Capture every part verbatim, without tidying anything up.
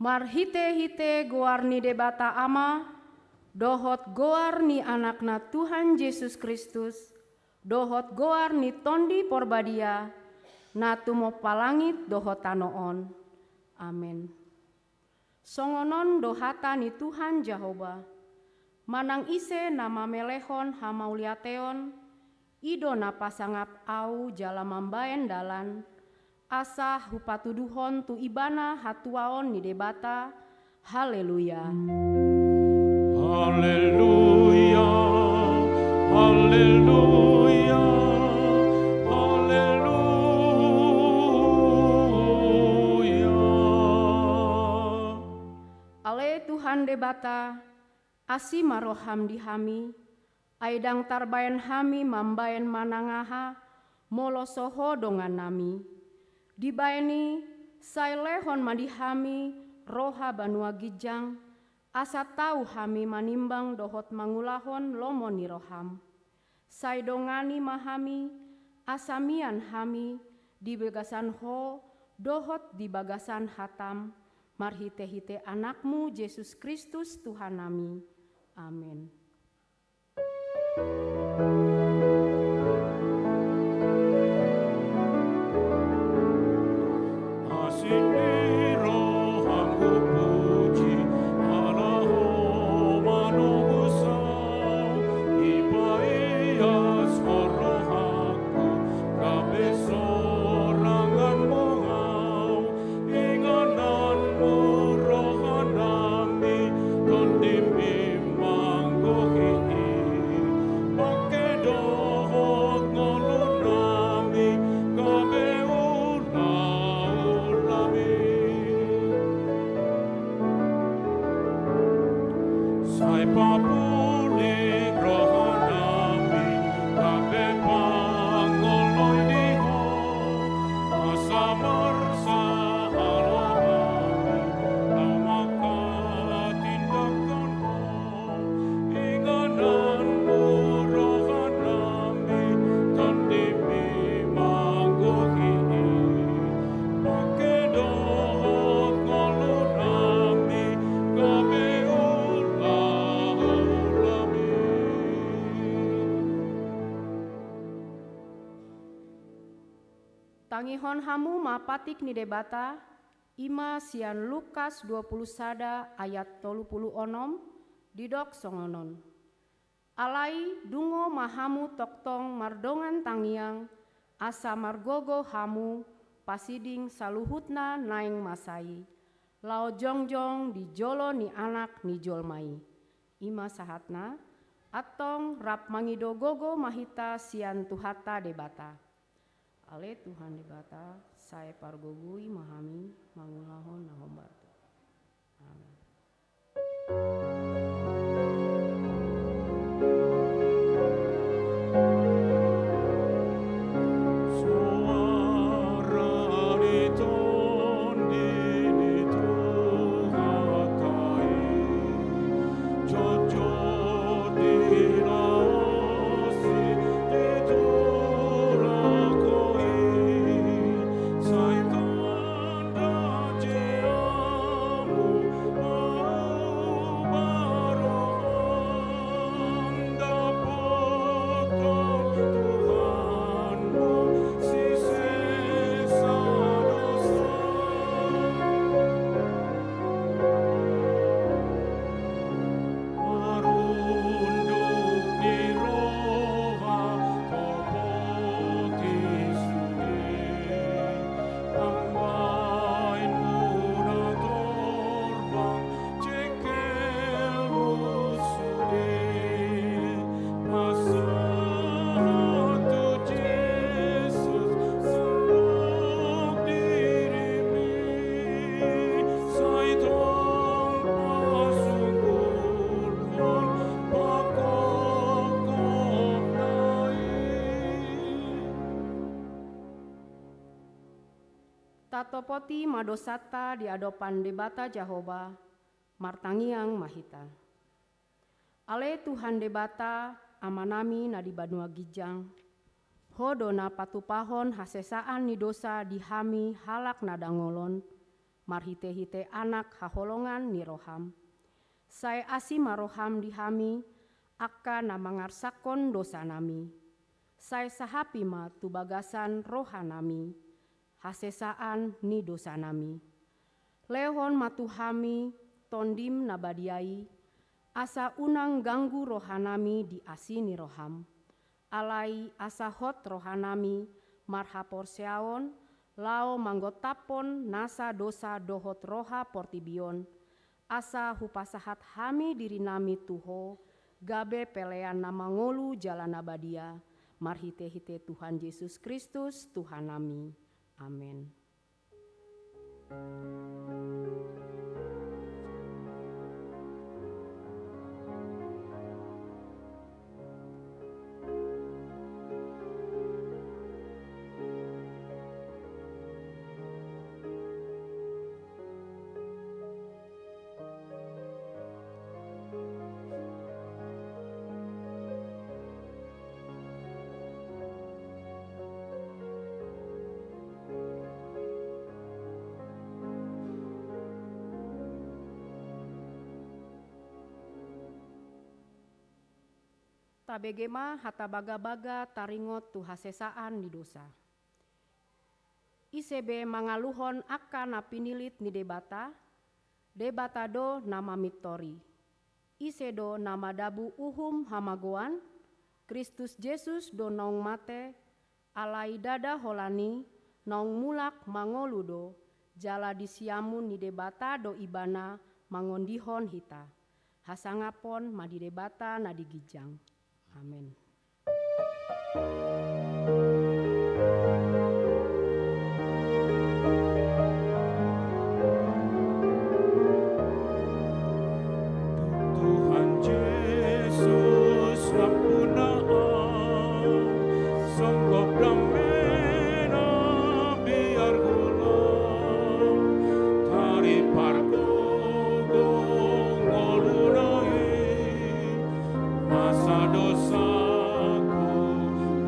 Marhite-hite goar ni Debata Ama, dohot goar ni Anakna Tuhan Jesus Kristus, dohot goar ni Tondi Porbadia, na tumompa langit dohot tano on. Amen. Songon on do hata ni Tuhan Jahowa: Manang ise na mamelehon hamauliateon, i do na pasangap Ahu jala mambahen dalan, asa hupatuduhon tu ibana hatuaon ni Debata. Haleluya. Haleluya, haleluya, haleluya. Ale Tuhan Debata, asi ma roham di hami, ai ndang tarbahen hami mambahen manang aha, molo so Ho dongannami. Dibahen i, sai lehon ma di hami roha banua ginjang, asa tau hami manimbang dohot mangulahon lomo ni roham. Sai dongani ma hami, asa mian hami di bagasan Ho dohot di bagasan hatam, marhite-hite Anakmu Jesus Kristus Tuhannami. Amen. Asing ni roham hupuji, ala Ho manobus au, ipaias Ho rohangku, gabe sorangan muna au. Ingananmu rohanami, tondimi manggohi i. Pangke dohot ngolunami, gabe ulaulami. Sai papulik rohanami, gabe pangoloi di Ho. Asa marsahalonami, na manghatindanghon Ho. Ingananmu rohanami, tondimi manggohi i. Pangke dohot ngolunami, gabe ulaulami. Tangihon hamu ma patik ni Debata, i ma sian Lukas dua pulu sada ayat tolu pulu onom, didok songon on: Alai dungo ma hamu tongtong mardongan tangiang, asa margogo hamu pasiding saluhutna naeng masa i, laho jongjong di jolo ni Anak ni jolma i. I ma sahatna. Antong rap mangido gogo ma hita sian Tuhanta Debata. Ale Tuhan Debata, sai pargogoi ma hami mangulahon na hombar tu. Amen. Soara ni Tondi ni Tuhanta i, jotjot di laos i di tulak i, sai tanda Tatopoti ma dosanta di adopan Debata Jahowa, martangiang ma hita. Ale Tuhan Debata, Amanami na di banua ginjang, Ho do na patupahon hasesaan ni dosa di hami halak na dangol on, marhite-hite Anak haholongan ni roham. Sai asi ma roham di hami, angka na mangarsakhon dosanami. Sai sahapi ma tu bagasan rohanami hasesaan ni dosanami. Lehon ma tu hami Tondim na badia i, asa unang ganggu rohanami di asi ni roham. Alai asa hot rohanami marhaporseaon, laho manggontaphon nasa dosa dohot roha portibi on, asa hupasahat hami dirinami tu Ho, gabe pelean na mangolu jala na badia, marhite-hite Tuhan Jesus Kristus, Tuhannami. Amen. Tabege ma hata bagabaga taringot tu hasesaan ni dosa. Ise be mangaluhon angka na pinilit ni Debata, Debata do na mamintori. Ise do na madabu uhum hamagoan? Kristus Jesus do naung mate, alai ndada holan i, naung mulak mangolu do, jala di siamun ni Debata do Ibana mangondihon hita. Hasangaphon ma di Debata na di ginjang. Amen. Tuhan Jesus, ampunna au, songgop damena biar hulang, taripargogo ngoluna i, masa dosaku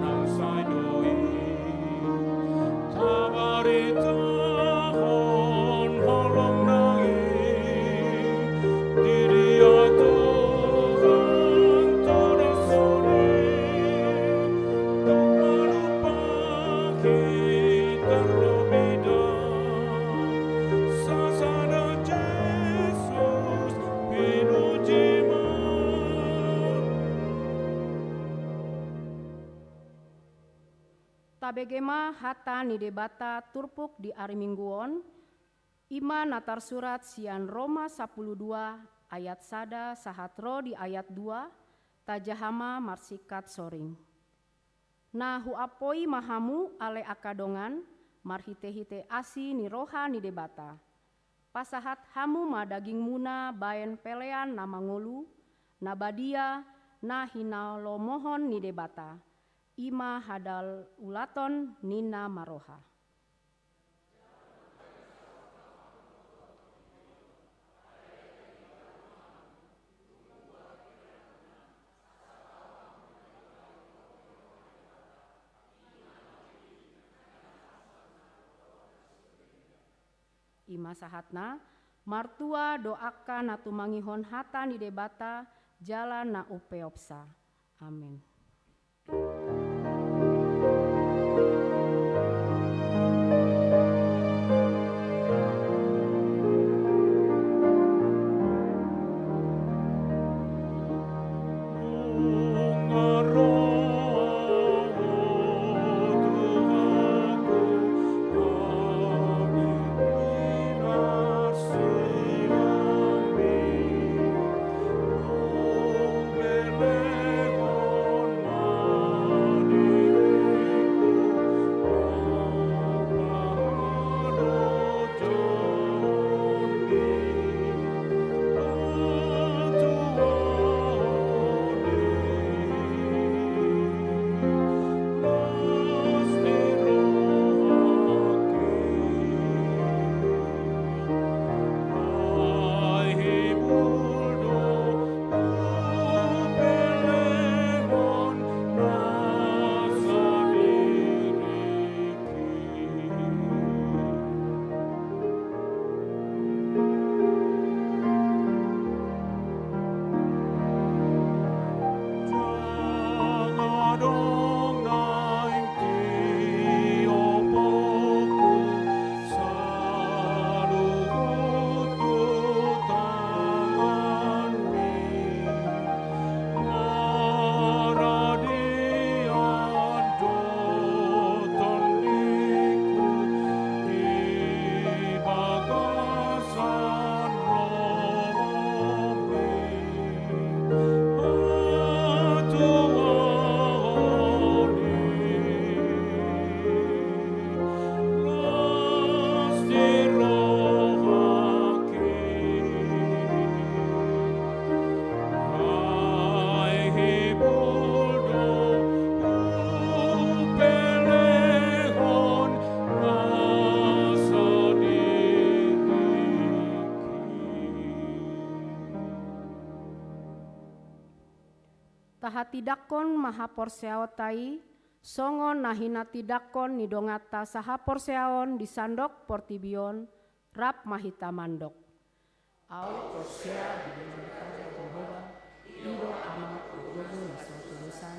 nang sai do i. Tabaritahon holongna i, di dia Tuhan tu nasida, tung manumpak hita lobi da, sasada Jesus pinuji ma. Tabege ma hata ni Debata turpuk di ari Minggu on, i ma na tarsurat sian Roma sampulu dua ayat sada sahat ro di ayat dua, tajaha ma marsingkat soring. Na huampoi ma hamu ale angka dongan, marhite-hite asi ni roha ni Debata. Pasahat hamu ma dagingmuna baen pelean na mangolu, na badia, na hinalomohon ni Debata, i ma hadaulaton ninna marroha. I ma sahatna, martua do angka na tumangihon hata ni Debata jala na umpeopsa. Amen. Tahatindangkon ma haporseaonta i, songon na hinatindangkon ni donganta sahaporseaon di sandok portibi on, rap ma hita mandok. Ahu porsea di Debata Jahowa, i do Ama pardongan na so tudosan,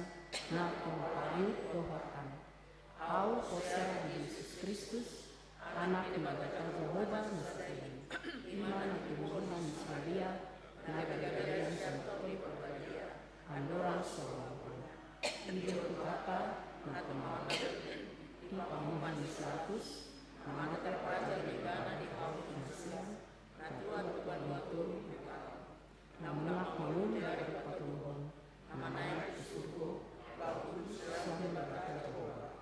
na tumompa langit dohot tano. Ahu porsea di Jesus Kristus, Anak ni Debata Jahowa na sasada i. I ma na tinubuhan ni si Maria, na galegaleion sian Tondi Porbadia, andorang so ro Tuhan. I do Tuhanta, na tumompa di panguhuman ni si Pilatus, na mate paja do ibana di hau pinarsilang, na tua di tua ni tolu, na mulak mangolu di ari patoluhon, na manaek tu surgo, laho duduk sian Debata Jahowa.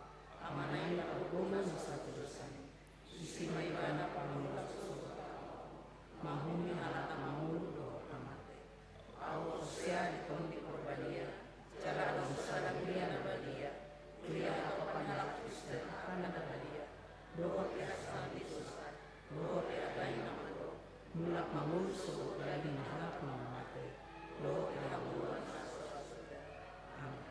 Ama na i pargogoi na so tudosan. Disi ma ibana pangula tu surgo, manghorhon halak na mangolu dohot na mate. Ahu porsea di Tondi Porbadia, jala adong sada huria na badia, huria haposan ni halak Kristen angka na badia, dohot di hasahatan ni Jesus, dohot di agama na malo, mulak mangolu sogot daging ni halak na mate, dohot di hangoluan na so ra suda. Amin.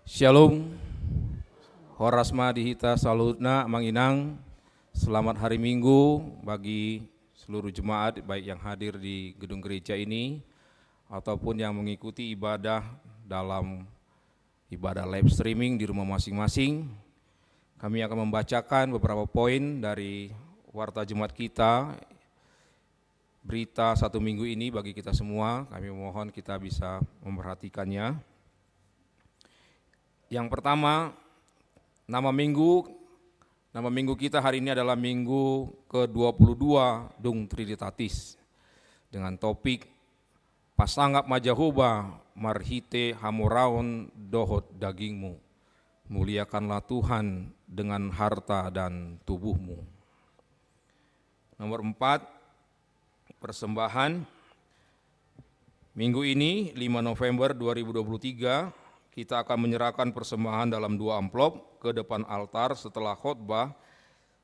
Syalom. Horas ma di hita saluhutna, Amang Inang. Selamat hari Minggu bagi seluruh jemaat, baik yang hadir di gedung gereja ini ataupun yang mengikuti ibadah dalam ibadah live streaming di rumah masing-masing. Kami akan membacakan beberapa poin dari Warta Jemaat kita, berita satu minggu ini bagi kita semua. Kami mohon kita bisa memperhatikannya. Yang pertama, nama minggu, nama minggu kita hari ini adalah minggu kedua puluh dua dung Trinitatis, dengan topik Pasangap ma Jahowa marhite hamoraon dohot dagingmu. Muliakanlah Tuhan dengan harta dan tubuhmu. Nomor empat, persembahan. Minggu ini, lima November dua ribu dua puluh tiga, kita akan menyerahkan persembahan dalam dua amplop ke depan altar setelah khotbah,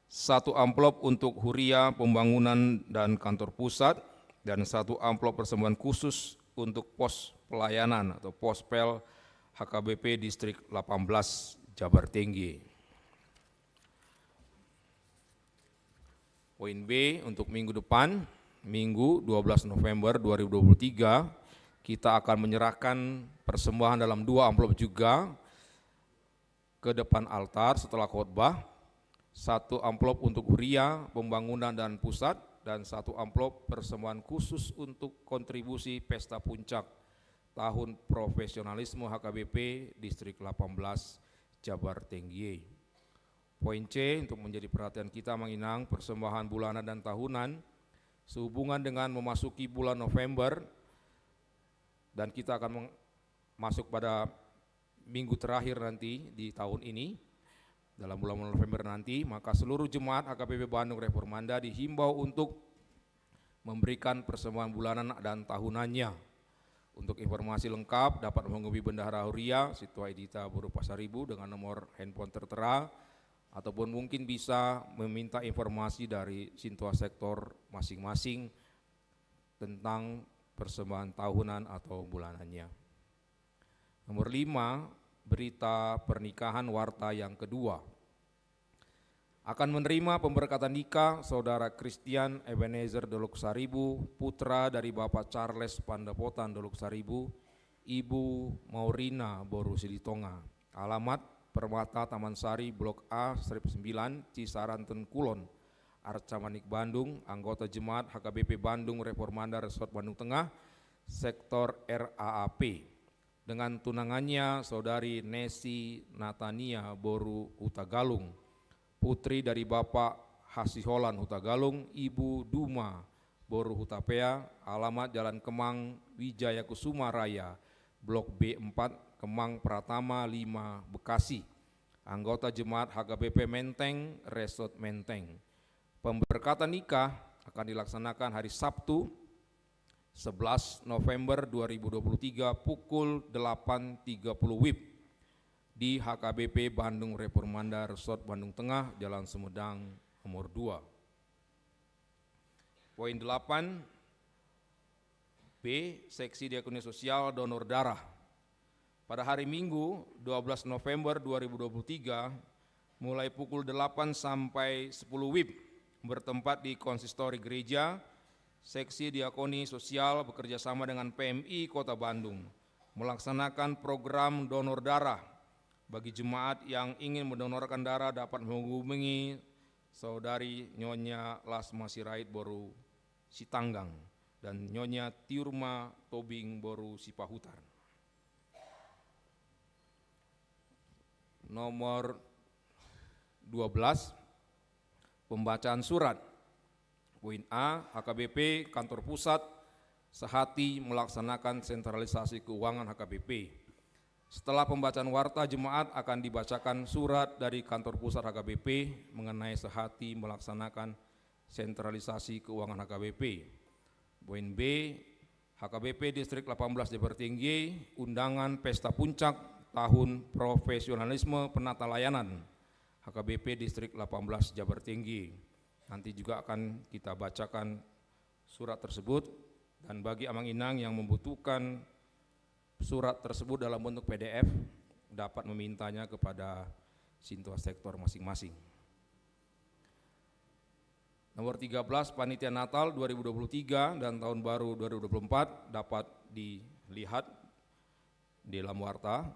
satu amplop untuk Huria Pembangunan dan Kantor Pusat, dan satu amplop persembahan khusus untuk pos pelayanan atau pospel H K B P Distrik delapan belas Jabar Tinggi. Poin B, untuk minggu depan, Minggu dua belas November dua ribu dua puluh tiga, kita akan menyerahkan persembahan dalam dua amplop juga ke depan altar setelah khotbah, satu amplop untuk Huria Pembangunan dan Pusat, dan satu amplop persembahan khusus untuk kontribusi Pesta Puncak Tahun Profesionalisme H K B P Distrik delapan belas Jabar Tinggi. Poin C, untuk menjadi perhatian kita, Amang Inang, persembahan bulanan dan tahunan sehubungan dengan memasuki bulan November, dan kita akan meng-, masuk pada minggu terakhir nanti di tahun ini, dalam bulan November nanti, maka seluruh jemaat H K B P Bandung Reformanda dihimbau untuk memberikan persembahan bulanan dan tahunannya. Untuk informasi lengkap dapat menghubungi Bendahara Huria, Sintua Edita boru Pasaribu, dengan nomor handphone tertera, ataupun mungkin bisa meminta informasi dari Sintua sektor masing-masing tentang persembahan tahunan atau bulanannya. Nomor lima, berita pernikahan warta yang kedua. Akan menerima pemberkatan nikah Saudara Christian Ebenezer Dolok Saribu, putra dari Bapak Charles Pandapotan Dolok Saribu, Ibu Maurina boru Silitonga. Alamat: Permata Taman Sari, Blok A, Strip sembilan, Cisaran Tengkulon, Arca Manik, Bandung, anggota jemaat H K B P Bandung Reformanda Resort Bandung Tengah, sektor R A A P. Dengan tunangannya, Saudari Nesi Natania boru Hutagalung, putri dari Bapak Hasiholan Hutagalung, Ibu Duma boru Hutapea, alamat Jalan Kemang, Wijaya Kusuma Raya, Blok B empat, Kemang Pratama lima, Bekasi. Anggota jemaat H K B P Menteng, Resort Menteng. Pemberkatan nikah akan dilaksanakan hari Sabtu, sebelas November dua ribu dua puluh tiga pukul delapan tiga puluh W I B di H K B P Bandung Reformanda Resort Bandung Tengah, Jalan Sumedang nomor dua. Poin delapan B, Seksi Diakoni Sosial Donor Darah. Pada hari Minggu, dua belas November dua ribu dua puluh tiga, mulai pukul delapan sampai sepuluh W I B, bertempat di Konsistori Gereja, Seksi Diakoni Sosial bekerja sama dengan P M I Kota Bandung melaksanakan program donor darah. Bagi jemaat yang ingin mendonorkan darah dapat menghubungi Saudari Nyonya Lasma Sirait boru Sitanggang dan Nyonya Tiurma Tobing boru Sipahutar. Nomor dua belas, pembacaan surat. Poin A, H K B P Kantor Pusat sehati melaksanakan sentralisasi keuangan H K B P. Setelah pembacaan warta, jemaat akan dibacakan surat dari Kantor Pusat H K B P mengenai sehati melaksanakan sentralisasi keuangan H K B P. Poin B, H K B P Distrik delapan belas Jabar Tinggi, undangan pesta puncak tahun profesionalisme penata layanan H K B P Distrik delapan belas Jabar Tinggi. Nanti juga akan kita bacakan surat tersebut, dan bagi amang inang yang membutuhkan surat tersebut dalam bentuk P D F, dapat memintanya kepada sintua sektor masing-masing. Nomor tiga belas, Panitia Natal dua ribu dua puluh tiga dan Tahun Baru dua ribu dua puluh empat dapat dilihat di dalam warta.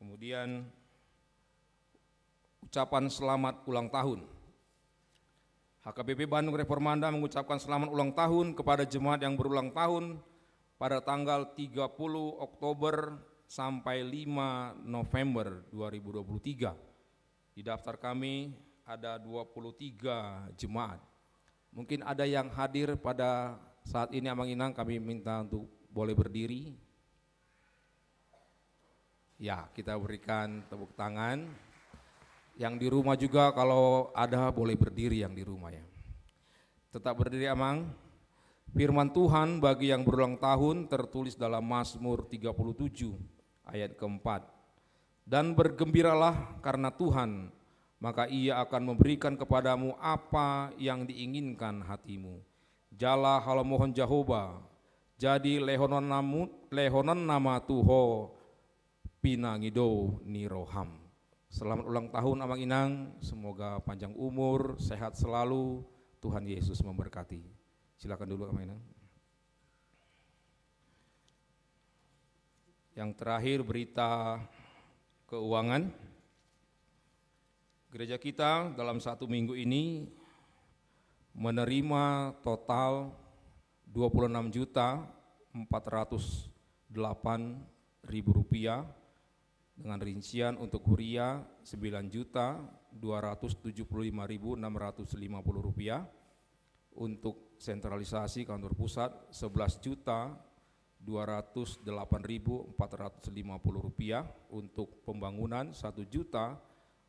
Kemudian, ucapan selamat ulang tahun. H K B P Bandung Reformanda mengucapkan selamat ulang tahun kepada jemaat yang berulang tahun pada tanggal tiga puluh Oktober sampai lima November dua ribu dua puluh tiga. Di daftar kami ada dua puluh tiga jemaat. Mungkin ada yang hadir pada saat ini, amang inang, kami minta untuk boleh berdiri. Ya, kita berikan tepuk tangan. Yang di rumah juga, kalau ada, boleh berdiri yang di rumah, ya. Tetap berdiri, amang. Firman Tuhan bagi yang berulang tahun tertulis dalam Mazmur tiga puluh tujuh ayat keempat. "Dan bergembiralah karena Tuhan, maka Ia akan memberikan kepadamu apa yang diinginkan hatimu. Jala halomohon Jahowa, jadi lehononna mu-, lehononna ma tu ho pinangido ni roham." Selamat ulang tahun, amang inang. Semoga panjang umur, sehat selalu. Tuhan Yesus memberkati. Silakan dulu, amang inang. Yang terakhir, berita keuangan. Gereja kita dalam satu minggu ini menerima total dua puluh enam juta empat ratus delapan ribu rupiah, dengan rincian untuk huria sembilan juta dua ratus tujuh puluh lima ribu enam ratus lima puluh rupiah, untuk sentralisasi kantor pusat sebelas juta dua ratus delapan ribu empat ratus lima puluh rupiah, untuk pembangunan satu juta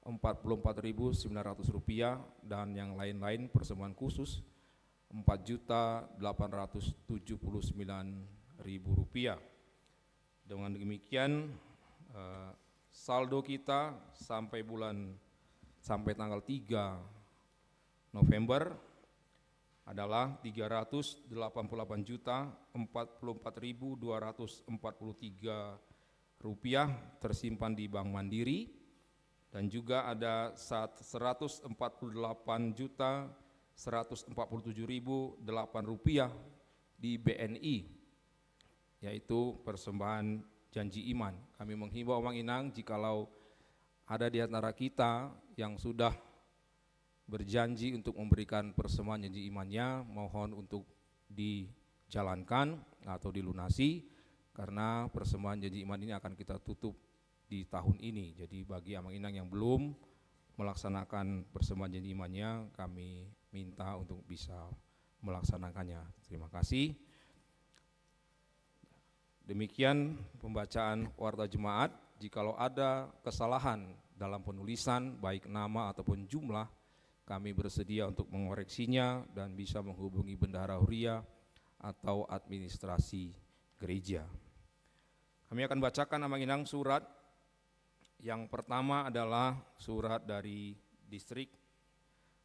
empat puluh empat ribu sembilan ratus rupiah, dan yang lain-lain persembahan khusus empat juta delapan ratus tujuh puluh sembilan ribu rupiah. Dengan demikian, eh, saldo kita sampai bulan, sampai tanggal tiga November adalah tiga ratus delapan puluh delapan juta empat puluh empat ribu dua ratus empat puluh tiga rupiah tersimpan di Bank Mandiri, dan juga ada sat-, seratus empat puluh delapan juta seratus empat puluh tujuh ribu delapan rupiah di B N I, yaitu persembahan janji iman. Kami menghimbau, amang inang, jikalau ada di antara kita yang sudah berjanji untuk memberikan persembahan janji imannya, mohon untuk dijalankan atau dilunasi, karena persembahan janji iman ini akan kita tutup di tahun ini. Jadi, bagi amang inang yang belum melaksanakan persembahan janji imannya, kami minta untuk bisa melaksanakannya. Terima kasih. Demikian pembacaan warta jemaat. Jikalau ada kesalahan dalam penulisan, baik nama ataupun jumlah, Kami bersedia untuk mengoreksinya dan bisa menghubungi bendahara huria atau administrasi gereja. Kami akan bacakan, Amang Inang, surat. Yang pertama adalah surat dari Distrik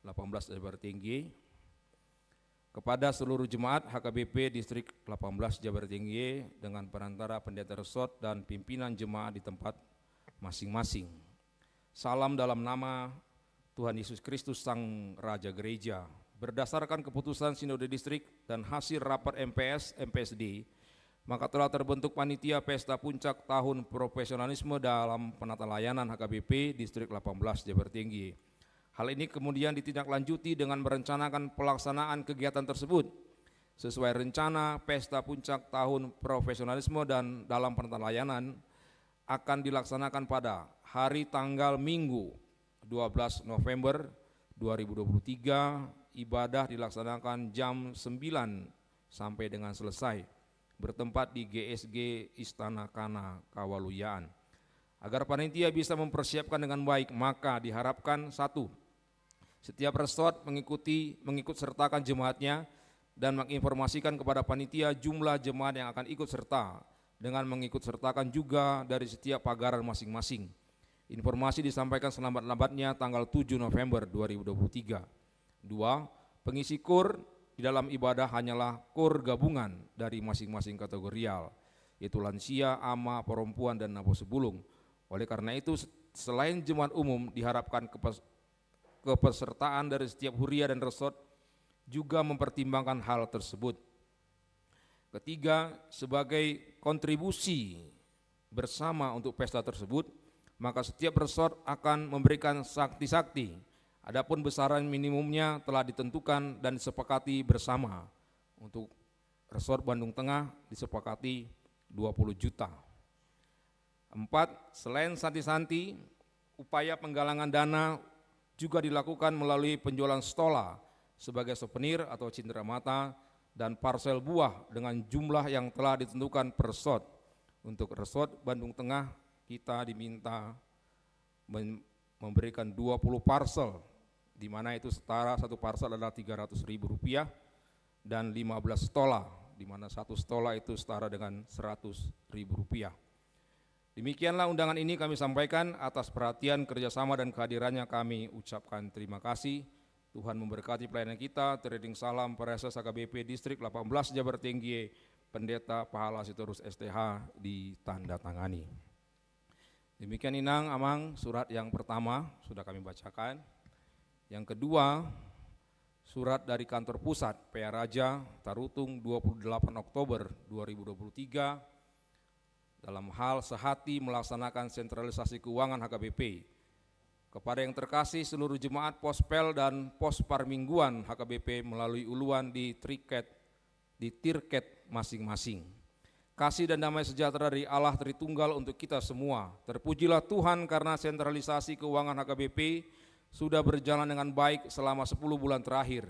delapan belas Jabar Tengge. Kepada seluruh jemaat H K B P Distrik delapan belas Jabar Tengge dengan perantara pendeta resort dan pimpinan jemaat di tempat masing-masing. Salam dalam nama Tuhan Yesus Kristus, Sang Raja Gereja. Berdasarkan keputusan Sinode Distrik dan hasil rapat M P S, M P S D, maka telah terbentuk panitia pesta puncak tahun profesionalisme dalam penata layanan H K B P Distrik delapan belas Jabar Tengge. Hal ini kemudian ditindaklanjuti dengan merencanakan pelaksanaan kegiatan tersebut. Sesuai rencana, pesta puncak tahun profesionalisme dan dalam penata layanan akan dilaksanakan pada hari tanggal Minggu, dua belas November dua ribu dua puluh tiga, ibadah dilaksanakan jam sembilan sampai dengan selesai, bertempat di G S G Istana Kana Kawaluyaan. Agar panitia bisa mempersiapkan dengan baik, maka diharapkan, satu, setiap resort mengikuti, mengikut sertakan jemaatnya dan menginformasikan kepada panitia jumlah jemaat yang akan ikut serta dengan mengikut sertakan juga dari setiap pagaran masing-masing. Informasi disampaikan selambat-lambatnya tanggal tujuh November dua ribu dua puluh tiga. Dua, pengisi kur di dalam ibadah hanyalah kur gabungan dari masing-masing kategorial, yaitu lansia, ama, perempuan, dan naposibulung. Oleh karena itu, se-, selain jemaat umum, diharapkan kepes-, kepesertaan dari setiap huria dan resort juga mempertimbangkan hal tersebut. Ketiga, sebagai kontribusi bersama untuk pesta tersebut, maka setiap resort akan memberikan sakti-sakti. Adapun besaran minimumnya telah ditentukan dan disepakati bersama. Untuk resort Bandung Tengah disepakati dua puluh juta. Empat, selain santi-santi, upaya penggalangan dana juga dilakukan melalui penjualan stola sebagai souvenir atau cindera mata dan parsel buah dengan jumlah yang telah ditentukan per resort. Untuk resort Bandung Tengah, kita diminta men-, memberikan dua puluh parsel, di mana itu setara, satu parsel adalah tiga ratus ribu rupiah, dan lima belas stola, di mana satu stola itu setara dengan seratus ribu rupiah. Demikianlah undangan ini kami sampaikan. Atas perhatian, kerjasama, dan kehadirannya kami ucapkan terima kasih. Tuhan memberkati pelayanan kita. Terding salam, Praeses H K B P Distrik delapan belas Jabar Tengge, Pendeta Pahala Sitorus S T H, ditandatangani. Demikian, Inang, Amang, surat yang pertama sudah kami bacakan. Yang kedua, surat dari kantor pusat P A Raja, Tarutung, dua puluh delapan Oktober dua ribu dua puluh tiga, dalam hal sehati melaksanakan sentralisasi keuangan H K B P. Kepada yang terkasih, seluruh jemaat pospel dan pos parmingguan H K B P melalui uluan di Triket, di tirket masing-masing. Kasih dan damai sejahtera dari Allah Tritunggal untuk kita semua. Terpujilah Tuhan karena sentralisasi keuangan H K B P sudah berjalan dengan baik selama sepuluh bulan terakhir.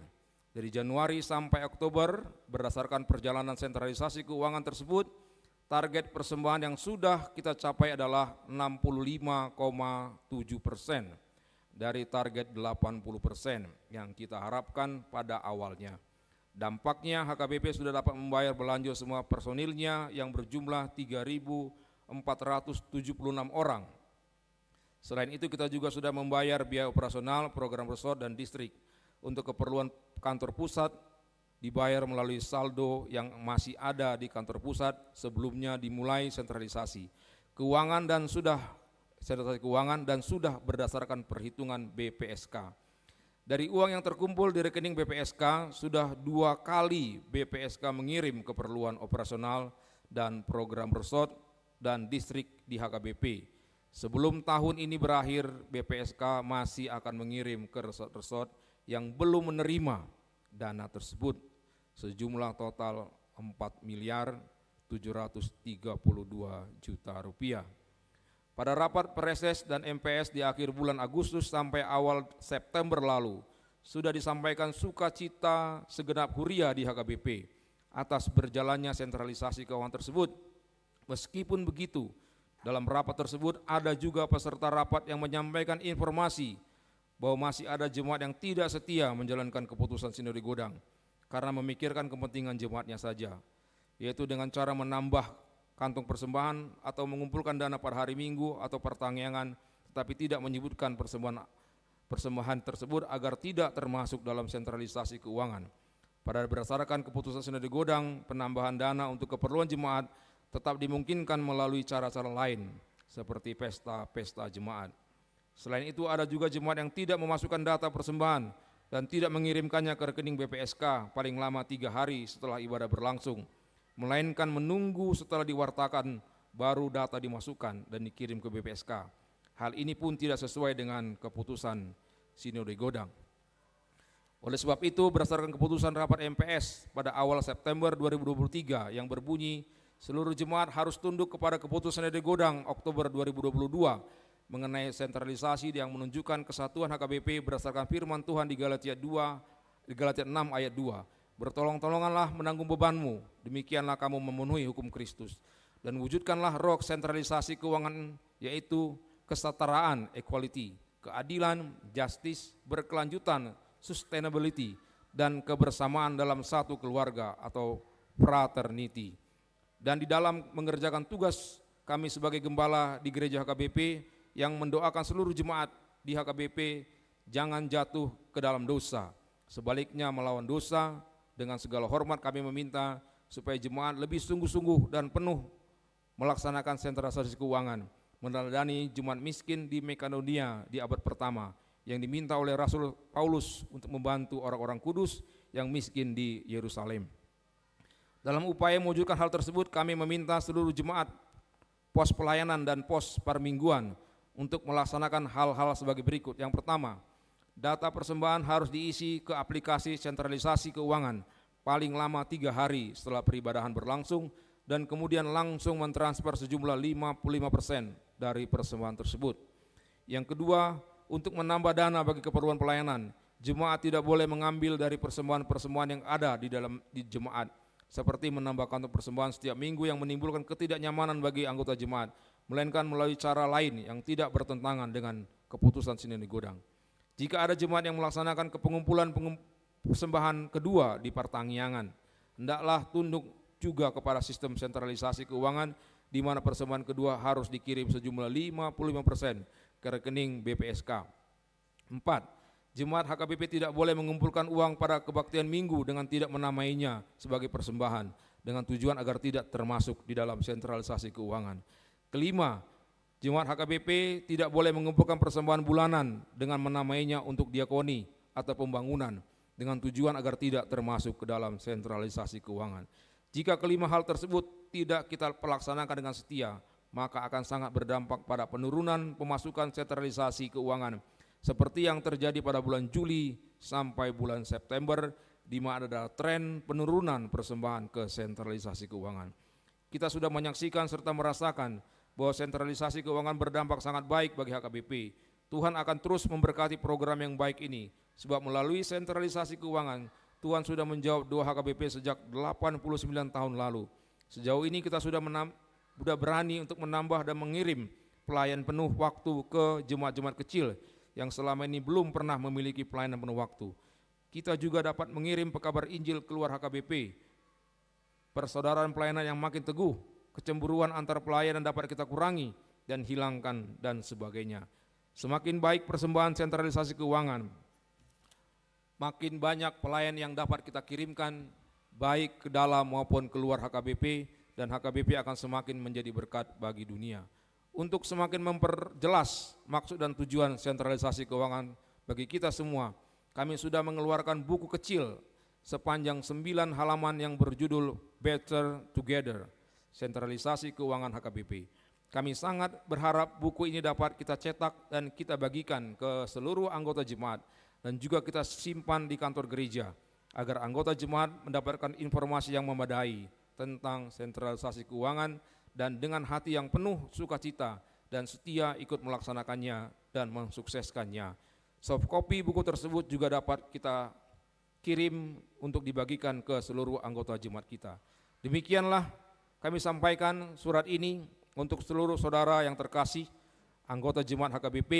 Dari Januari sampai Oktober, berdasarkan perjalanan sentralisasi keuangan tersebut, target persembahan yang sudah kita capai adalah enam puluh lima koma tujuh persen dari target delapan puluh persen yang kita harapkan pada awalnya. Dampaknya, H K B P sudah dapat membayar belanja semua personilnya yang berjumlah tiga ribu empat ratus tujuh puluh enam orang. Selain itu, kita juga sudah membayar biaya operasional program resort dan distrik. Untuk keperluan kantor pusat, dibayar melalui saldo yang masih ada di kantor pusat sebelumnya dimulai sentralisasi keuangan dan sudah, sentralisasi keuangan dan sudah berdasarkan perhitungan B P S K. Dari uang yang terkumpul di rekening B P S K, sudah dua kali B P S K mengirim keperluan operasional dan program resort dan distrik di H K B P. Sebelum tahun ini berakhir, B P S K masih akan mengirim ke resort-resort yang belum menerima dana tersebut, sejumlah total empat miliar tujuh ratus tiga puluh dua juta rupiah. Pada rapat Praeses dan M P S di akhir bulan Agustus sampai awal September lalu, sudah disampaikan sukacita segenap huria di H K B P atas berjalannya sentralisasi keuangan tersebut. Meskipun begitu, dalam rapat tersebut ada juga peserta rapat yang menyampaikan informasi bahwa masih ada jemaat yang tidak setia menjalankan keputusan Sinode Godang karena memikirkan kepentingan jemaatnya saja, yaitu dengan cara menambah kantong persembahan atau mengumpulkan dana pada hari Minggu atau pertangiangan, tetapi tidak menyebutkan persembahan, persembahan tersebut agar tidak termasuk dalam sentralisasi keuangan. Padahal berdasarkan keputusan Sinode Godang, penambahan dana untuk keperluan jemaat tetap dimungkinkan melalui cara-cara lain, seperti pesta-pesta jemaat. Selain itu, ada juga jemaat yang tidak memasukkan data persembahan dan tidak mengirimkannya ke rekening B P S K paling lama tiga hari setelah ibadah berlangsung, melainkan menunggu setelah diwartakan, baru data dimasukkan dan dikirim ke B P S K. Hal ini pun tidak sesuai dengan keputusan Sinode Godang. Oleh sebab itu, berdasarkan keputusan rapat M P S pada awal September dua ribu dua puluh tiga yang berbunyi, seluruh jemaat harus tunduk kepada keputusan Sinode Godang Oktober dua ribu dua puluh dua mengenai sentralisasi yang menunjukkan kesatuan H K B P berdasarkan firman Tuhan di Galatia dua, di Galatia enam ayat dua. "Bertolong-tolonganlah menanggung bebanmu, demikianlah kamu memenuhi hukum Kristus. Dan wujudkanlah roh sentralisasi keuangan, yaitu kesetaraan, equality, keadilan, justice, berkelanjutan, sustainability, dan kebersamaan dalam satu keluarga atau fraternity. Dan di dalam mengerjakan tugas kami sebagai gembala di gereja H K B P yang mendoakan seluruh jemaat di H K B P, jangan jatuh ke dalam dosa. Sebaliknya, melawan dosa, dengan segala hormat kami meminta supaya jemaat lebih sungguh-sungguh dan penuh melaksanakan sentralisasi keuangan, meneladani jemaat miskin di Makedonia di abad pertama yang diminta oleh Rasul Paulus untuk membantu orang-orang kudus yang miskin di Yerusalem. Dalam upaya mewujudkan hal tersebut, kami meminta seluruh jemaat, pos pelayanan, dan pos parmingguan untuk melaksanakan hal-hal sebagai berikut. Yang pertama, data persembahan harus diisi ke aplikasi sentralisasi keuangan paling lama tiga hari setelah peribadahan berlangsung, dan kemudian langsung mentransfer sejumlah lima puluh lima persen dari persembahan tersebut. Yang kedua, untuk menambah dana bagi keperluan pelayanan, jemaat tidak boleh mengambil dari persembahan-persembahan yang ada di dalam di jemaat, seperti menambah kantong persembahan setiap minggu yang menimbulkan ketidaknyamanan bagi anggota jemaat, melainkan melalui cara lain yang tidak bertentangan dengan keputusan Sinode Godang. Jika ada jemaat yang melaksanakan kepengumpulan pengum-, persembahan kedua di partangiangan, hendaklah tunduk juga kepada sistem sentralisasi keuangan, di mana persembahan kedua harus dikirim sejumlah lima puluh lima persen ke rekening B P S K. Empat, jemaat H K B P tidak boleh mengumpulkan uang pada kebaktian Minggu dengan tidak menamainya sebagai persembahan, dengan tujuan agar tidak termasuk di dalam sentralisasi keuangan. Kelima, jemaat H K B P tidak boleh mengumpulkan persembahan bulanan dengan menamainya untuk diakoni atau pembangunan, dengan tujuan agar tidak termasuk ke dalam sentralisasi keuangan. Jika kelima hal tersebut tidak kita pelaksanakan dengan setia, maka akan sangat berdampak pada penurunan pemasukan sentralisasi keuangan, seperti yang terjadi pada bulan Juli sampai bulan September, di mana ada tren penurunan persembahan ke sentralisasi keuangan. Kita sudah menyaksikan serta merasakan bahwa sentralisasi keuangan berdampak sangat baik bagi H K B P. Tuhan akan terus memberkati program yang baik ini, sebab melalui sentralisasi keuangan, Tuhan sudah menjawab doa H K B P sejak delapan puluh sembilan tahun lalu. Sejauh ini kita sudah menam-, sudah berani untuk menambah dan mengirim pelayan penuh waktu ke jemaat-jemaat kecil yang selama ini belum pernah memiliki pelayanan penuh waktu. Kita juga dapat mengirim pekabar Injil keluar H K B P. Persaudaraan pelayanan yang makin teguh, kecemburuan antar pelayanan dapat kita kurangi dan hilangkan, dan sebagainya. Semakin baik persembahan sentralisasi keuangan, makin banyak pelayan yang dapat kita kirimkan, baik ke dalam maupun keluar H K B P, dan H K B P akan semakin menjadi berkat bagi dunia. Untuk semakin memperjelas maksud dan tujuan sentralisasi keuangan bagi kita semua, kami sudah mengeluarkan buku kecil sepanjang sembilan halaman yang berjudul Better Together, Sentralisasi Keuangan H K B P. Kami sangat berharap buku ini dapat kita cetak dan kita bagikan ke seluruh anggota jemaat dan juga kita simpan di kantor gereja, agar anggota jemaat mendapatkan informasi yang memadai tentang sentralisasi keuangan dan dengan hati yang penuh sukacita dan setia ikut melaksanakannya dan mensukseskannya. Soft copy buku tersebut juga dapat kita kirim untuk dibagikan ke seluruh anggota jemaat kita. Demikianlah kami sampaikan surat ini untuk seluruh saudara yang terkasih, anggota jemaat H K B P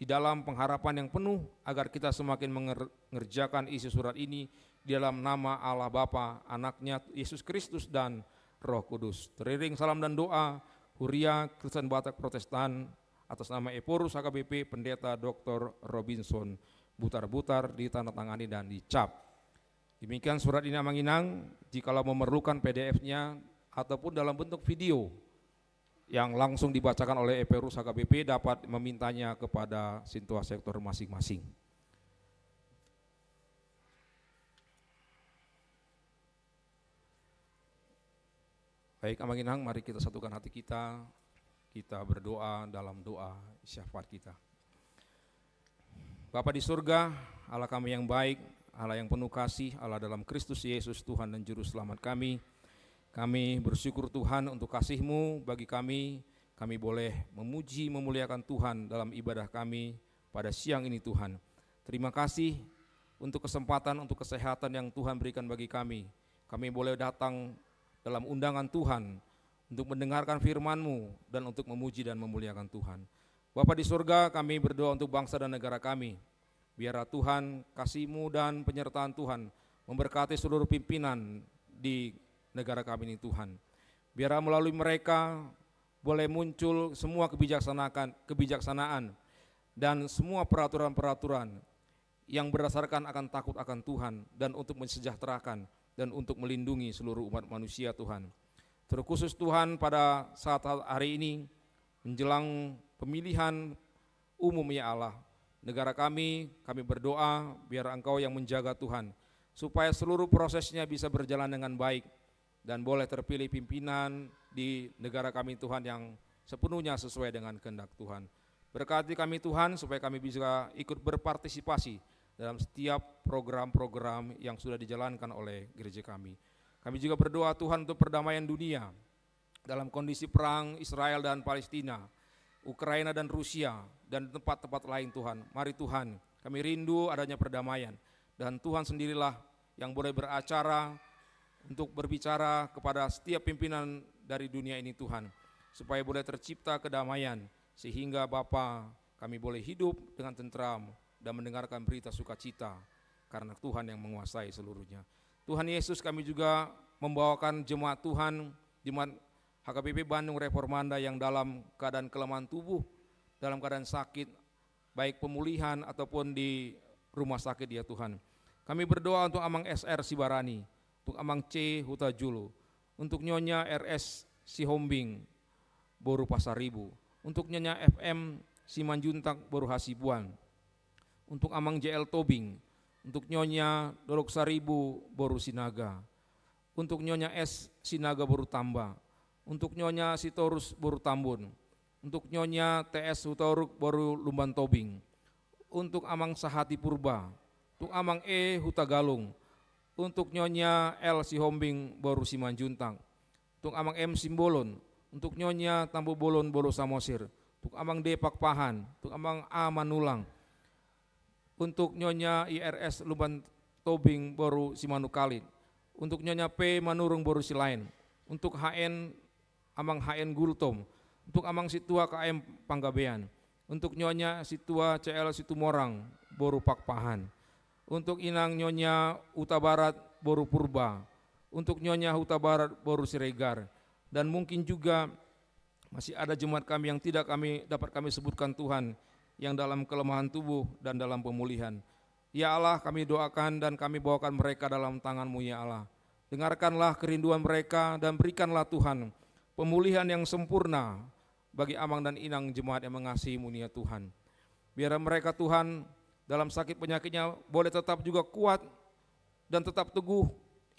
di dalam pengharapan yang penuh, agar kita semakin menger-, mengerjakan isi surat ini di dalam nama Allah Bapa, Anaknya Yesus Kristus, dan Roh Kudus. Teriring salam dan doa Huria Kristen Batak Protestan atas nama Ephorus H K B P, Pendeta Doktor Robinson Butarbutar, ditandatangani dan dicap. Demikian surat ini, Amang Inang. Jikalau memerlukan P D F-nya ataupun dalam bentuk video yang langsung dibacakan oleh Ephorus H K B P, dapat memintanya kepada sintua sektor masing-masing. Baik, Amang Inang, mari kita satukan hati kita, kita berdoa dalam doa syafaat kita. Bapa di surga, Allah kami yang baik, Allah yang penuh kasih, Allah dalam Kristus Yesus, Tuhan dan Juru Selamat kami. Kami bersyukur, Tuhan, untuk kasih-Mu bagi kami. Kami boleh memuji, memuliakan Tuhan dalam ibadah kami pada siang ini, Tuhan. Terima kasih untuk kesempatan, untuk kesehatan yang Tuhan berikan bagi kami. Kami boleh datang dalam undangan Tuhan untuk mendengarkan firman-Mu dan untuk memuji dan memuliakan Tuhan. Bapa di surga, kami berdoa untuk bangsa dan negara kami. Biarlah Tuhan, kasih-Mu dan penyertaan Tuhan memberkati seluruh pimpinan di negara kami ini, Tuhan. Biarlah melalui mereka boleh muncul semua kebijaksanaan, kebijaksanaan dan semua peraturan-peraturan yang berdasarkan akan takut akan Tuhan dan untuk mensejahterakan dan untuk melindungi seluruh umat manusia, Tuhan. Terkhusus, Tuhan, pada saat hari ini menjelang pemilihan umum, ya Allah, negara kami, kami berdoa biar Engkau yang menjaga, Tuhan, supaya seluruh prosesnya bisa berjalan dengan baik dan boleh terpilih pimpinan di negara kami, Tuhan, yang sepenuhnya sesuai dengan kehendak Tuhan. Berkati kami, Tuhan, supaya kami bisa ikut berpartisipasi dalam setiap program-program yang sudah dijalankan oleh gereja kami. Kami juga berdoa, Tuhan, untuk perdamaian dunia dalam kondisi perang Israel dan Palestina, Ukraina dan Rusia, dan tempat-tempat lain, Tuhan. Mari, Tuhan, kami rindu adanya perdamaian. Dan Tuhan sendirilah yang boleh beracara untuk berbicara kepada setiap pimpinan dari dunia ini, Tuhan, supaya boleh tercipta kedamaian, sehingga, Bapa, kami boleh hidup dengan tentram dan mendengarkan berita sukacita, karena Tuhan yang menguasai seluruhnya. Tuhan Yesus, kami juga membawakan jemaat Tuhan, jemaat H K B P Bandung Reformanda yang dalam keadaan kelemahan tubuh, dalam keadaan sakit, baik pemulihan ataupun di rumah sakit, ya Tuhan. Kami berdoa untuk Amang S R Sibarani, untuk Amang C Hutajulu, untuk Nyonya R S Sihombing boru Pasaribu, untuk Nyonya F M Simanjuntak boru Hasibuan, untuk Amang J L Tobing, untuk Nyonya Dolok Saribu boru Sinaga, untuk Nyonya S Sinaga boru Tamba, untuk Nyonya Sitorus boru Tambun, untuk Nyonya T S Hutoruk boru Lumban Tobing, untuk Amang Sahati Purba, untuk Amang E Hutagalung, untuk Nyonya L Sihombing boru Simanjuntak, untuk Amang M Simbolon, untuk Nyonya Tambubolon boru Samosir, untuk Amang D Pakpahan, untuk Amang A Manulang, untuk Nyonya I R S Lumban Tobing boru Simanukalit, untuk Nyonya P Manurung boru Silaen, untuk H N Amang H N Gultom, untuk Amang Situa K M Panggabean, untuk Nyonya Situa C L Situmorang boru Pakpahan, untuk Inang Nyonya Hutabarat boru Purba, untuk Nyonya Hutabarat boru Siregar, dan mungkin juga masih ada jemaat kami yang tidak kami, dapat kami sebutkan, Tuhan, yang dalam kelemahan tubuh dan dalam pemulihan. Ya Allah, kami doakan dan kami bawakan mereka dalam tangan-Mu, ya Allah. Dengarkanlah kerinduan mereka dan berikanlah, Tuhan, pemulihan yang sempurna bagi Amang dan Inang jemaat yang mengasihi-Mu ini, ya Tuhan. Biar mereka, Tuhan, dalam sakit penyakitnya boleh tetap juga kuat dan tetap teguh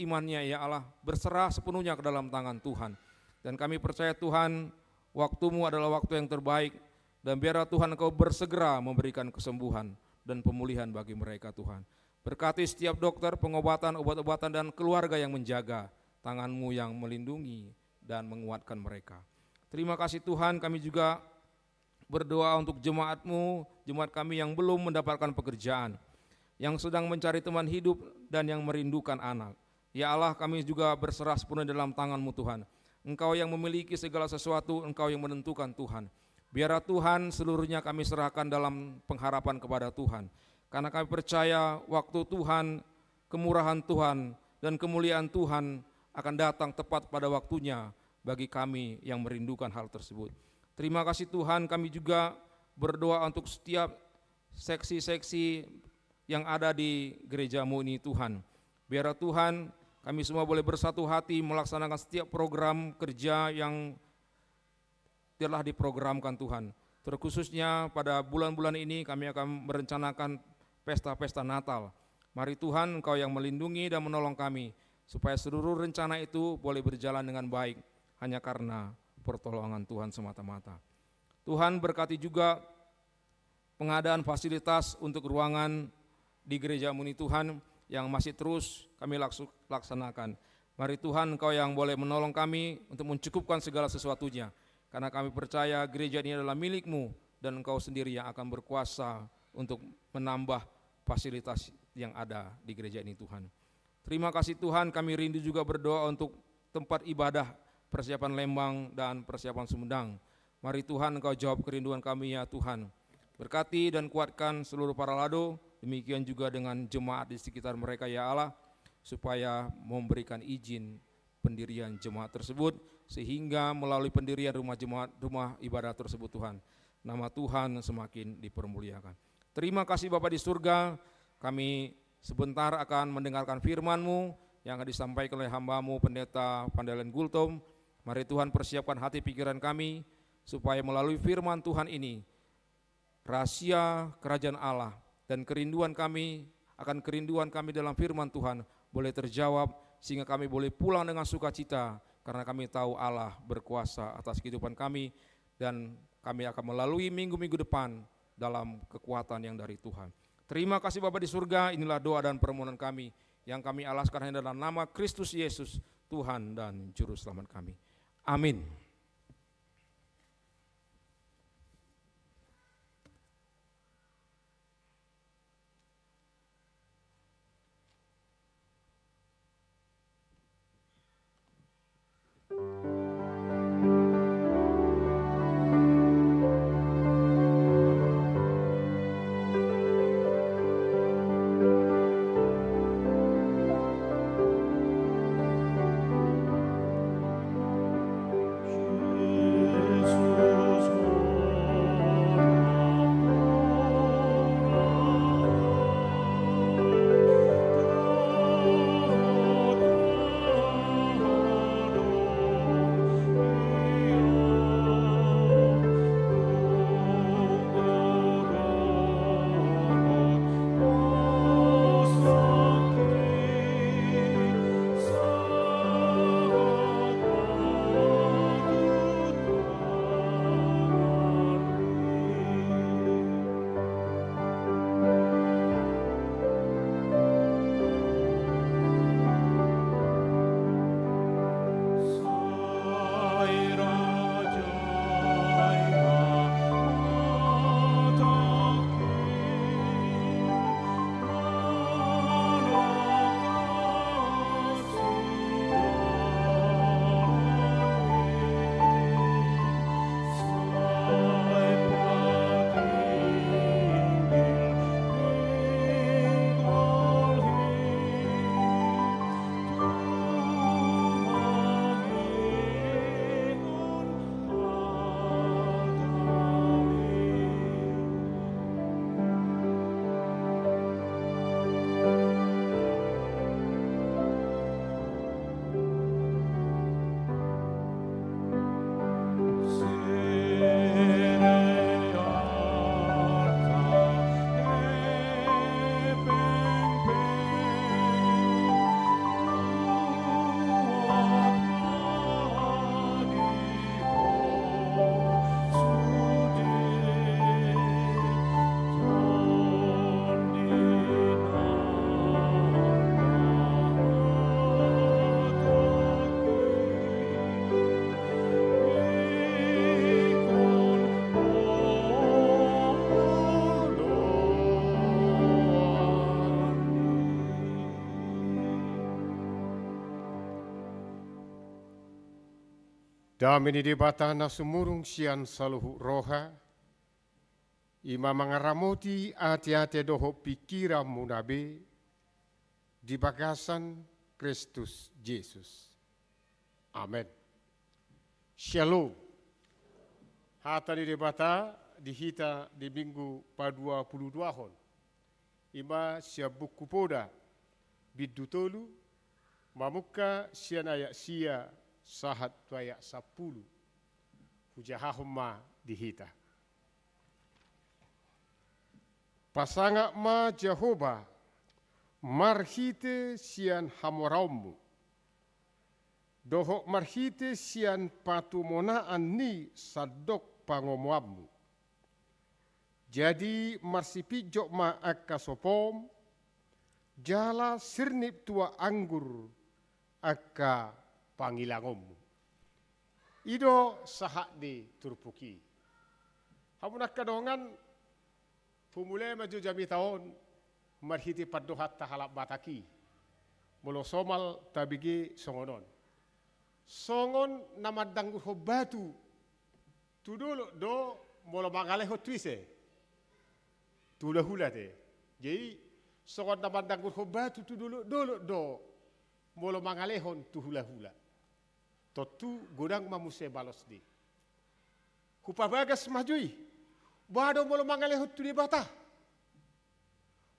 imannya, ya Allah, berserah sepenuhnya ke dalam tangan Tuhan. Dan kami percaya, Tuhan, waktu-Mu adalah waktu yang terbaik, dan biarlah, Tuhan, Engkau bersegera memberikan kesembuhan dan pemulihan bagi mereka, Tuhan. Berkati setiap dokter, pengobatan, obat-obatan, dan keluarga yang menjaga, tangan-Mu yang melindungi dan menguatkan mereka. Terima kasih, Tuhan, kami juga berdoa untuk jemaat-Mu, jemaat kami yang belum mendapatkan pekerjaan, yang sedang mencari teman hidup dan yang merindukan anak. Ya Allah, kami juga berserah sepenuhnya dalam tangan-Mu, Tuhan. Engkau yang memiliki segala sesuatu, Engkau yang menentukan, Tuhan. Biarlah Tuhan, seluruhnya kami serahkan dalam pengharapan kepada Tuhan. Karena kami percaya waktu Tuhan, kemurahan Tuhan, dan kemuliaan Tuhan akan datang tepat pada waktunya bagi kami yang merindukan hal tersebut. Terima kasih Tuhan, kami juga berdoa untuk setiap seksi-seksi yang ada di gereja-Mu ini, Tuhan. Biarlah Tuhan, kami semua boleh bersatu hati melaksanakan setiap program kerja yang telah diprogramkan, Tuhan. Terkhususnya pada bulan-bulan ini kami akan merencanakan pesta-pesta Natal. Mari Tuhan, Engkau yang melindungi dan menolong kami, supaya seluruh rencana itu boleh berjalan dengan baik, hanya karena pertolongan Tuhan semata-mata. Tuhan, berkati juga pengadaan fasilitas untuk ruangan di gereja-Mu ini, Tuhan, yang masih terus kami laksu-, laksanakan. Mari Tuhan, Engkau yang boleh menolong kami untuk mencukupkan segala sesuatunya. Karena kami percaya gereja ini adalah milik-Mu dan Engkau sendiri yang akan berkuasa untuk menambah fasilitas yang ada di gereja ini, Tuhan. Terima kasih Tuhan, kami rindu juga berdoa untuk tempat ibadah persiapan Lembang dan persiapan Sumedang. Mari Tuhan, Engkau jawab kerinduan kami, ya Tuhan. Berkati dan kuatkan seluruh paralado, demikian juga dengan jemaat di sekitar mereka, ya Allah, supaya memberikan izin pendirian jemaat tersebut, sehingga melalui pendirian rumah jemaat, rumah ibadah tersebut, Tuhan, nama Tuhan semakin dipermuliakan. Terima kasih Bapa di surga, kami sebentar akan mendengarkan firman-Mu yang akan disampaikan oleh hamba-Mu Pendeta Pandalen Gultom. Mari Tuhan persiapkan hati pikiran kami, supaya melalui firman Tuhan ini, rahasia kerajaan Allah dan kerinduan kami, akan kerinduan kami dalam firman Tuhan boleh terjawab, sehingga kami boleh pulang dengan sukacita, karena kami tahu Allah berkuasa atas kehidupan kami, dan kami akan melalui minggu-minggu depan dalam kekuatan yang dari Tuhan. Terima kasih Bapa di surga, inilah doa dan permohonan kami yang kami alaskan hanya dalam nama Kristus Yesus, Tuhan dan Juru Selamat kami. Amin. Dame ni Debata na sumurung sian saluhut roha, i ma mangaramoti ateate dohot pingkiranmuna be di bagasan Kristus Jesus. Amen. Syalom. Hata ni Debata di hita di Minggu paduapuluduahon, i ma sian Buku Poda, bindu tolu, mamungka sian ayat sia sahat tu ayat sampulu. Hujahahon ma di hita. Pasangap ma Jahowa marhite sian hamoraonmu, dohot marhite sian patumonaan ni sandok pangomoanmu. Jadi marsipinjot ma angka sopom, jala sirnip tuak anggur angka pangilangonmu. I do sahat ni turpuk i. Hamu angka dongan, humulai ma jo jamita on marhite pandohanta halak Batak i. Molo somal tabege songon on. Songon na mandanggurhon batu tu dolok do molo mangalehon tu ise? Tu hulahula te. Jadi songon na mandanggurhon batu tu dolok-dolok do molo mangalehon tu hulahula. Tontu godang ma muse balosni. Hupabagas ma jo i. Boha do molo mangalehon tu Debata?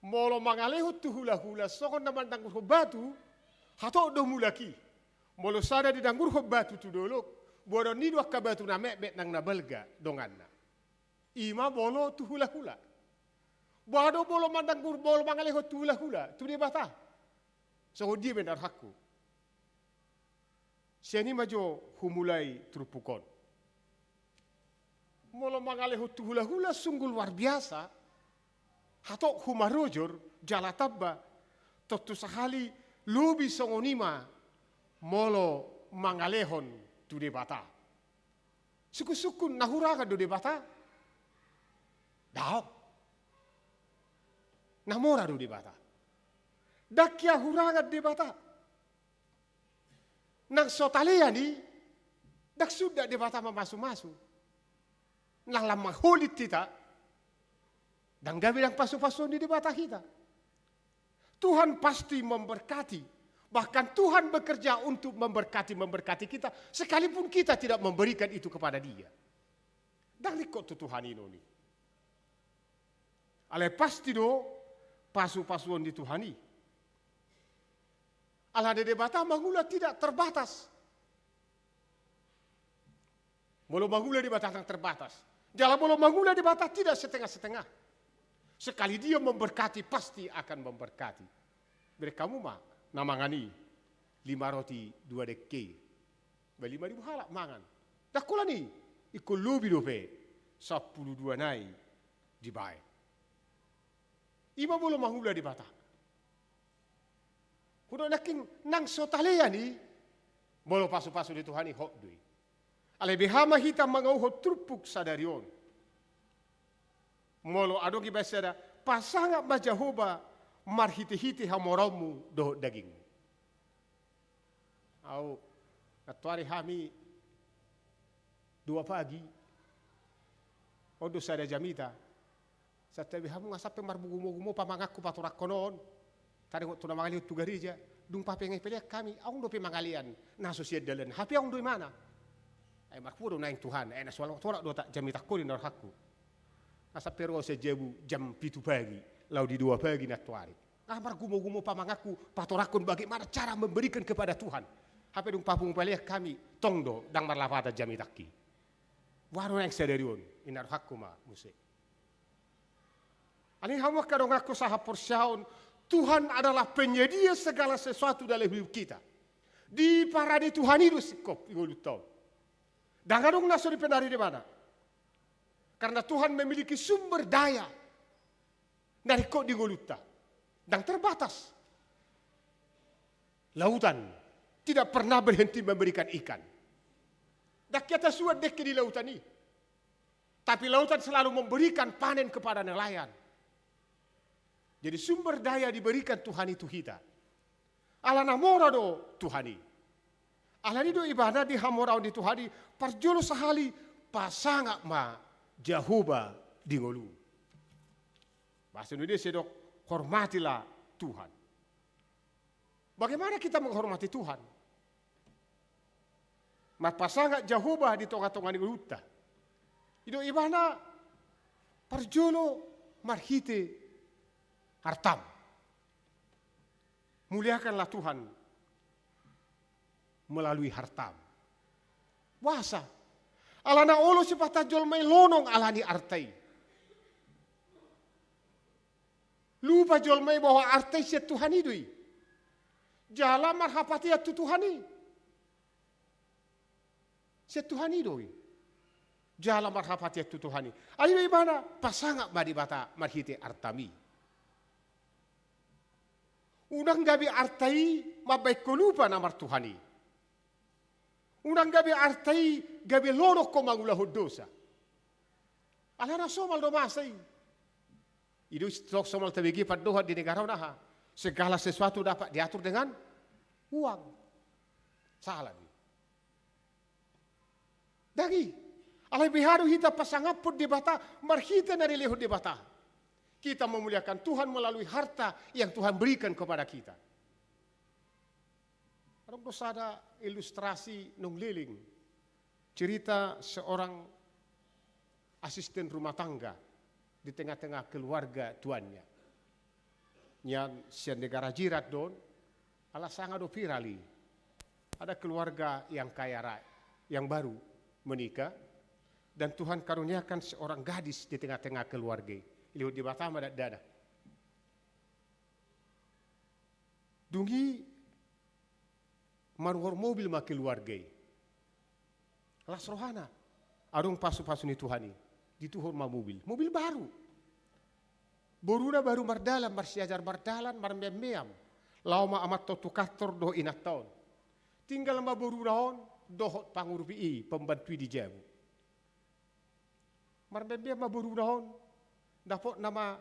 Molo mangalehon tu hulahula songon na mandanggurhon batu, hatop do mulak i. Molo sada didanggurhon batu tu dolok, boha do nian do angka batu na metmet nang na balga donganna? I ma molo tu hulahula. Boha do molo mandanggur, molo mangalehon tu hulahula, tu Debata? Songon dia ma inna rohangku. Sian i ma jo humulai turpuk on. Molo mangalehon tu hulahula sungguh luar biasa, hatop humarojor, jala tamba, tontu sahali lobi songon i ma molo mangalehon tu Debata. Sungkun-sungkun na hurangan do Debata? Daong. Na mora do Debata. Ndang hea hurangan Debata. Nang so talean i, ndang sundat Debata mamasu-masu. Nang lam mangholit hita, ndang gabe ndang pasu-pasuon ni Debata hita. Tuhan pasti memberkati. Bahkan Tuhan bekerja untuk memberkati, memberkati kita, sekalipun kita tidak memberikan itu kepada Dia. Ndang ringkot tu Tuhan i non i. Alai pasti do pasu-pasuon ni Tuhan i. Alana Debata mangula tidak terbatas. Molo mangula Debata ndang terbatas. Jala molo mangula Debata tidak setengah-setengah. Sekali Dia memberkati, pasti akan memberkati. Bereng hamu ma na mangan i, lima roti dua dengke. Ba lima ribu halak mangan. Ndang holan i, ingkon lobi dope sampulu dua nai dibaen. I ma molo mangula Debata. Hudok nangkin nang so talean i, molo pasu-pasu ni Tuhan i hot do i. Alai beha ma hita mangauhon turpuk sadari on. Molo adong ibaen sada, pasangap ma Jahowa marhite-hite hamoraonmu dohot dagingmu. Au, nantoari hami dua pagi, on do sada jamita. Santabi hamu nga sampe margumogumo pamanganku patoranghon on. Taringot tu na mangalehon tu gareja, dung papeang-peang hami, aung dope mangalean na so sian dalan, hape aung do imana. Ai marhua do naeng Tuhan, ai na so holan torak do tak jamitangkon i na rohangku. Nga sampe ro sian jabu jam pitu pagi, laho di dua pagi nantoari. Nga margumogumo pamanganku patoranghon bagaimana cara memberikan kepada Tuhan. Hape dung papungu palean hami, tong do, ndang marlapatan jamitangki. Boha do naeng sadari on, inna rohangku ma muse. Alani hamu angka donganku sahaporseaon, Tuhan adalah penyedia segala sesuatu dalam hidup kita. Diparade Tuhan i do singkop di ngolunta on. Ndang adong na so diparade Debata. Karena Tuhan memiliki sumber daya na ringkot di ngolunta. Ndang terbatas. Lautan tidak pernah berhenti memberikan ikan. Ndang hea tasuan dengke di lautan i. Tapi lautan selalu memberikan panen kepada nelayan. Jadi sumber daya diberikan Tuhan i tu hita. Alana mora do Tuhan i. Alani do ibana di hamoraon ni Tuhan i, parjolo sahali pasangap ma Jahowa di ngolu. Bahasa Indonesia didok, hormatilah Tuhan. Bagaimana kita menghormati Tuhan? Marpasangap Jahowa di tonga-tonga ni ngolunta. I do ibana parjolo marhite hartam. Muliakanlah Tuhan melalui hartam. Boasa? Alana olo sipata jolma i lonong alani arta i. Lupa jolma i bahwa arta i sian Tuhan i do i. Jala marhapatean tu Tuhan i. Sian Tuhan i do i. Jala marhapatean tu Tuhan i. Alani do ibana pasangap ma Debata marhite artam i. Unang gabe arta i mambahen ho lupa na martuhan i. Unang gabe arta i gabe lonong ho mangulahon dosa. Alana somal do masa i. I do so-, somal tabege pandohan di negara on aha. Segala sesuatu dapat diatur dengan uang. Salah do i. Dang i. Alai beha do hita pasangaphon Debata marhite na nilehon Debata. Kita memuliakan Tuhan melalui harta yang Tuhan berikan kepada kita. Adong do sada ilustrasi naung leleng. Cerita seorang asisten rumah tangga di tengah-tengah keluarga tuannya. Nian sian negara jiran do on, ala sanga do viral i. Ada keluarga yang kaya raya, yang baru menikah, dan Tuhan karuniakan seorang gadis di tengah-tengah keluarga i. Dilehon Debata ma dakdanak. Dung i maruhor mobil ma keluarga i. Las rohana. Adong pasupasu ni Tuhan i. Dituhor ma mobil. Mobil baru. Boruna baru mardalan, marsiajar mardalan, marmeam-meam. Laho ma amanta on tu kantor dohot inanta on. Tinggal ma boruna on, dohot pangurupi i, pembantu i di jabu. Marmeam-meam ma boruna on, dapotna ma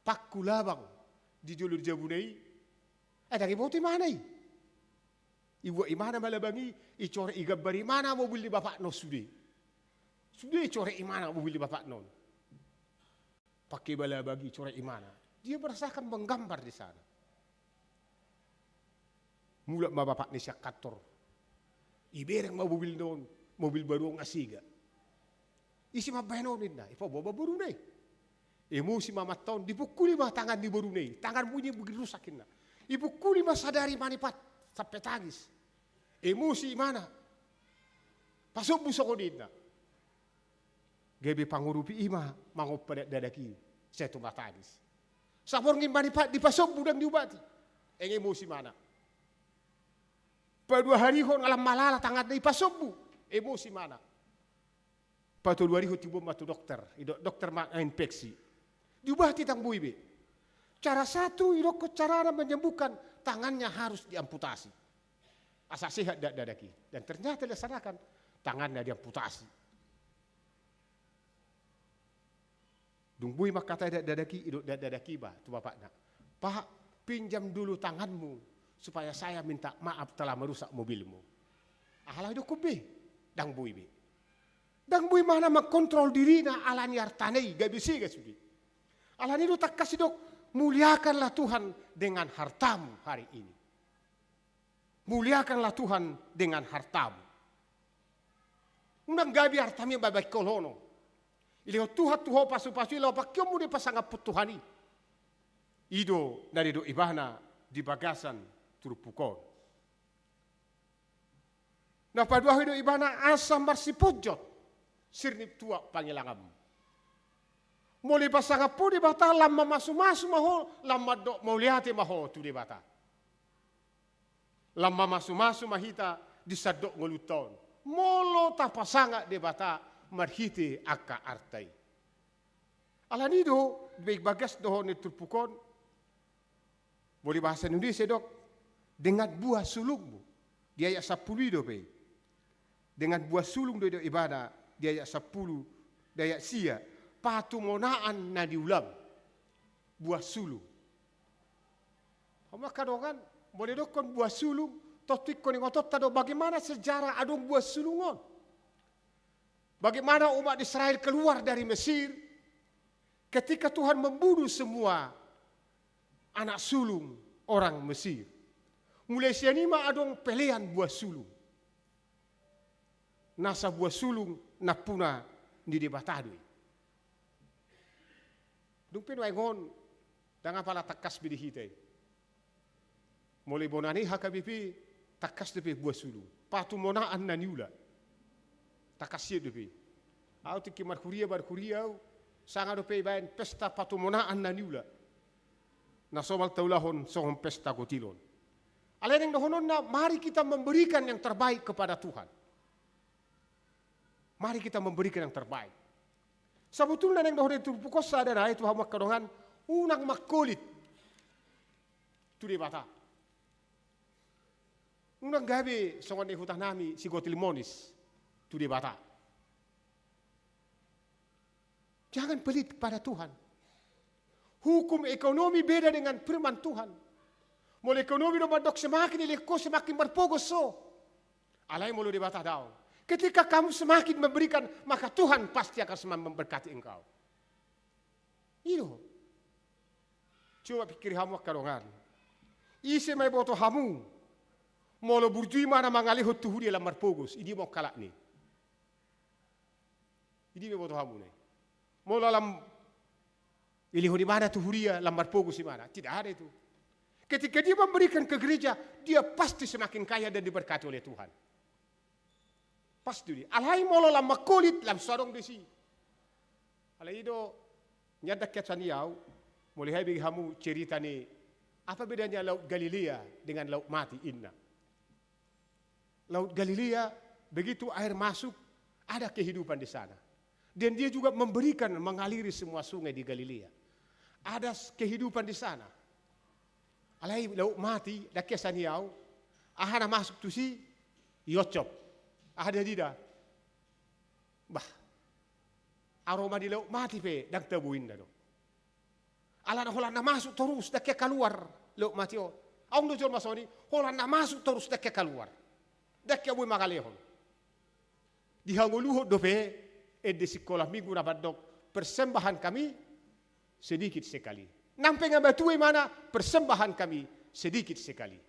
pangku labang di jolo ni jabuna i. Eh, dang diboto imana i. Dibuat imana ma labang i, dicoret, digambar imana mobil ni bapakna on sude. Sude dicoret imana mobil ni bapakna on. Pakai ma labang i, dicoret imana. Dia merasakan menggambar di sana. Mulak ma bapakna i sian kantor. Dibereng ma mobilna on, mobil baru on nga sega. Ise mambahen on ninna, dipaboa ma boruna i. Emosi ma amanta on, dipungkuli ma tangan ni boruna i, tanganmu ini bikin rusak ninna. Dipungkuli ma sadari manipat, sampe tangis. Emosi imana. Pasombu songon i ninna. Gabe pangurupi i ma mangompa dakdanak i, sai tu ma tangis. Saborngin manipat dipasombu dang diubati. Eng emosi imana. Paduaharihon lam malala tanganna i pasombu. Emosi imana. Patoluarihon diboan ma tu dokter. Didok dokter ma infeksi. Diubati dang boi be. Cara satu, didokkon carana menyembuhkan, tangannya harus diamputasi. Asa sehat dakdanak i. Dan ternyata dilaksanakan, tangannya diamputasi. Dung boi mangkatai dakdanak i, didok dakdanak i ma tu bapakna. Pak, pinjam dulu tanganmu supaya saya minta maaf telah merusak mobilmu. Alai didokkon be, dang boi be. Dang boi imana mengkontrol dirina alani artana i, gabe sega sude. Alani do tangkas didok, muliakanlah Tuhan dengan hartamu hari ini. Muliakanlah Tuhan dengan hartamu. Unang gabe artam i mambahen ho lonong. Dilehon Tuhan tu ho pasupasu i laho pangkeonmu do i pasangaphon Tuhan i. I do na nidok ibana di bagasan turpuk on. Na paduahon didok ibana asa marsiponjot sirnip tuak pangilanganmu. Molo dipasangap ho Debata lam mamasumasu ma ho, lam mandok mauliate ma ho tu Debata. Lam mamasumasu ma hita di sandok ngolunta on. Molo tapasangap Debata marhite angka arta i. Alani do, di bagas dohot ni turpuk on, molo bahasa Indonesia didok, dengan buah sulungmu. Di ayat sampulu i dope. Dengan buah sulung do didok ibana, di ayat sampulu, di ayat sia, patumonaan na niulam. Buah sulung. Hamu angka dongan, molo didokkon buah sulung, Tontu ingkon ingotonta do bagaimana sejarah adong buah sulung on. Bagaimana umat Israel keluar dari Mesir ketika Tuhan membunuh semua anak sulung orang Mesir. Mulai sian i ma adong pelean buah sulung. Nasa buah sulung nampuna ni Debata do i. Dung pe nuaeng on, ndang apala tangkas be di hita i. Molo ibonani H K B P, tangkas dope buah sulung. Patumonaan na niula. Tangkas sian dope. Au tingki marhuria, marhuria au, sanga dope ibaen pesta patumonaan na niula. Na somal taulahon songon pesta gotilon. Alai naeng dohononna, mari kita memberikan yang terbaik kepada Tuhan. Mari kita memberikan yang terbaik. Sabotulna naeng dohon ni turpuk on sada nai tu hamu angka dongan, unang mangkolit tu Debata. Unang gabe songon ni hutanami si gotil monis tu Debata. Jangan pelit pada Tuhan. Hukum ekonomi beda dengan firman Tuhan. Molo ekonomi do mandok semakin dilehon ho, semakin marpogos ho. Alai molo Debata daong. Ketika kamu semakin memberikan, maka Tuhan pasti akan semakin memberkati engkau. I do. Coba pikiri hamu angka dongan. Ise ma iboto hamu? Molo burju imana mangalehon tu huria lam marpogos, i dia ma on halak ni. I dia ma iboto hamu nai. Molo lam dilehon imana tu huria lam marpogos imana, tidak ada itu. Ketika dia memberikan ke gereja, dia pasti semakin kaya dan diberkati oleh Tuhan. Pasti do i. Alai molo lam mangkolit, lam so adong disi. Alai i do, nian dangke sian i au, molo hea bege hamu cerita ni, apa bedanya Laut Galilea dengan Laut Mati, inna. Laut Galilea, begitu air masuk, ada kehidupan di sana. Dan dia juga memberikan, mengaliri semua sungai di Galilea. Ada s-, kehidupan di sana. Alai Laut Mati, dangke sian i au, aha na masuk tusi, ioncop. Aha didok? Bah, aroma ni Laut Mati pe ndang tabo, inna do. Alana holan na masuk torus, dangke kaluar Laut Mati on. Adong do jolma songon i, holan na masuk torus, dangke kaluar. Dangke boi mangalehon. Dihangoluhon dope ende sikola minggu na mandok, persembahan kami sedikit sekali. Nang pe nga matua imana, persembahan kami sedikit sekali.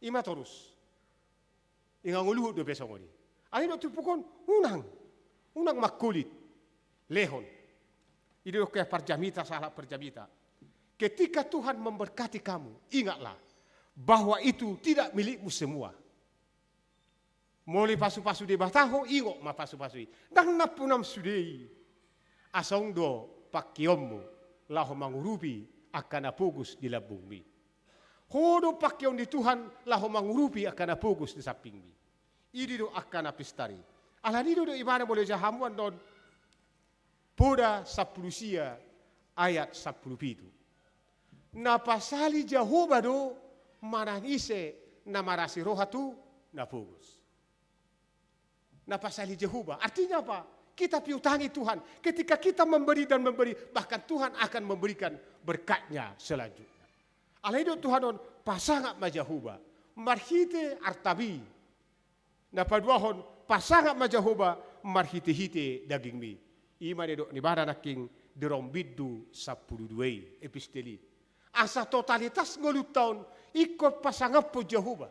I ma torus. Ingangoluhon dope songon i. Alai didok turpuk on, unang. Unang mangkolit. Lehon. I do didok parjamita, sahalak parjamita. Ketika Tuhan memberkati kamu, ingatlah bahwa itu tidak milikmu semua. Molo dipasupasu Debata ho, ingot ma pasupasu i. Ndang nampunam sude i. Asa adong do pangkeonmu laho mangurupi angka na pogos di lambungmi. Ho do pangkeon ni Tuhan laho mangurupi angka na pogos di sampingmi. I do didok angka na pistar i. Alani i do didok ibana, molo ija hamu annon, Poda sampulu sia ayat sampulu pitu. Na pasali Jahowa do manang ise na marasi roha tu na pogos. Na pasali Jahowa. Artinya apa? Kita piutangi Tuhan. Ketika kita memberi dan memberi, bahkan Tuhan akan memberikan berkat-Nya selanjutnya. Alai didok Tuhan on, pasangap ma Jahowa marhite artami. Na paduahon, pasangap ma Jahowa marhitehite dagingmi. I ma na nidok ni ibana nangkin di rom bindu sampulu dua i, epistel i. Asa totalitas ngolunta on ingkon pasangaphon Jahowa.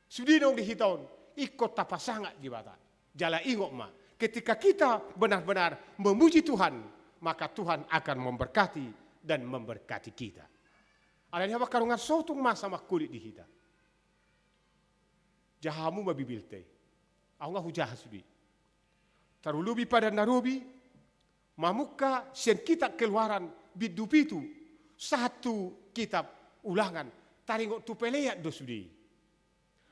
Sude naung di hita on, ingkon tapasangap Debata. Jala ingot ma, ketika kita benar-benar memuji Tuhan, maka Tuhan akan memberkati dan memberkati kita. Alani i, angka dongan, so tung masa mangkolit di hita. Jaha hamu ma Bibelta i. Ahu nga hujaha sude. Tarlumobi Padan na Robi, mamungka sian kitab Keluaran bindu pitu sahat tu kitab Ulangan, taringot tu pelean do sude i.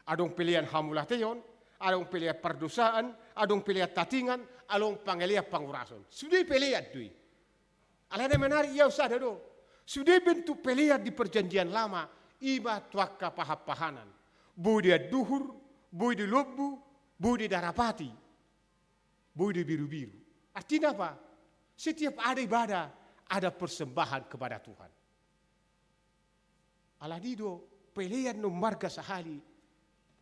Adong pelean hamauliateon, adong pelean pardosaan, adong pelean tatingan, adong pelean pangurason. Sude pelean do i. Alai na menarik i, au sada do. Sude bentuk pelean di Perjanjian Lama, i ma tu angka pahan-pahanan. Boi di anduhur, boi di lombu, boi di darapati, boi di birubiru. Artina apa? Setiap ada ibadah, ada persembahan kepada Tuhan. Alani i do, Pelean na ummarga sahali,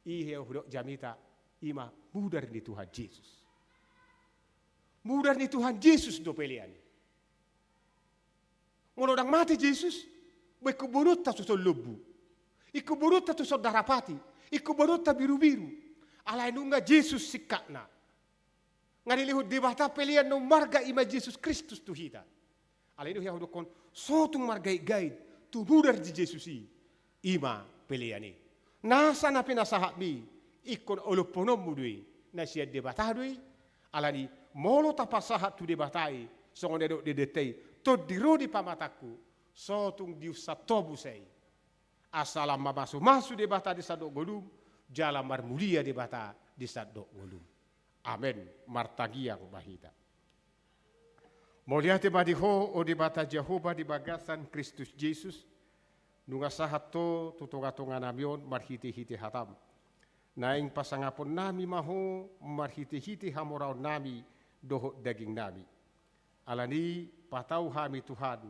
i hea hudok jamita, i ma mudar ni Tuhan Jesus. Mudar ni Tuhan Jesus do pelean i. Molo ndang mate Jesus, ba ingkon boruonta tuson lombu, ingkon boruonta tuson darapati, ingkon boruonta birubiru. Alai nunga Jesus singkatna. Nga dilehon Debata pelean na ummarga, i ma Jesus Kristus tu hita. Alai do hea hudokkon, so tung margaitgait tu mudar ni Jesus i, i ma pelean i. Nasa na pinasahatmi, ingkon olophonon muse do i, na sian Debata do i. Alani molo tapasahat tu Debata i, songon na nidok didok i, tondi ro di pamatangku, so tung diunsat ho muse i. Asa lam mamasumasu Debata di sandok ngolum, jala marmulia Debata di sandok ngolum. Amen. Martangiang ma hita. Mauliate ma di Ho, o Debata Jahowa, di bagasan Kristus Jesus, nunga sahat Ho tu tongatonganami on marhitehite hataM. Naeng pasangaponnami ma Ho marhitehite hamoraonnami dohot dagingnami. Alani patau hami Tuhan,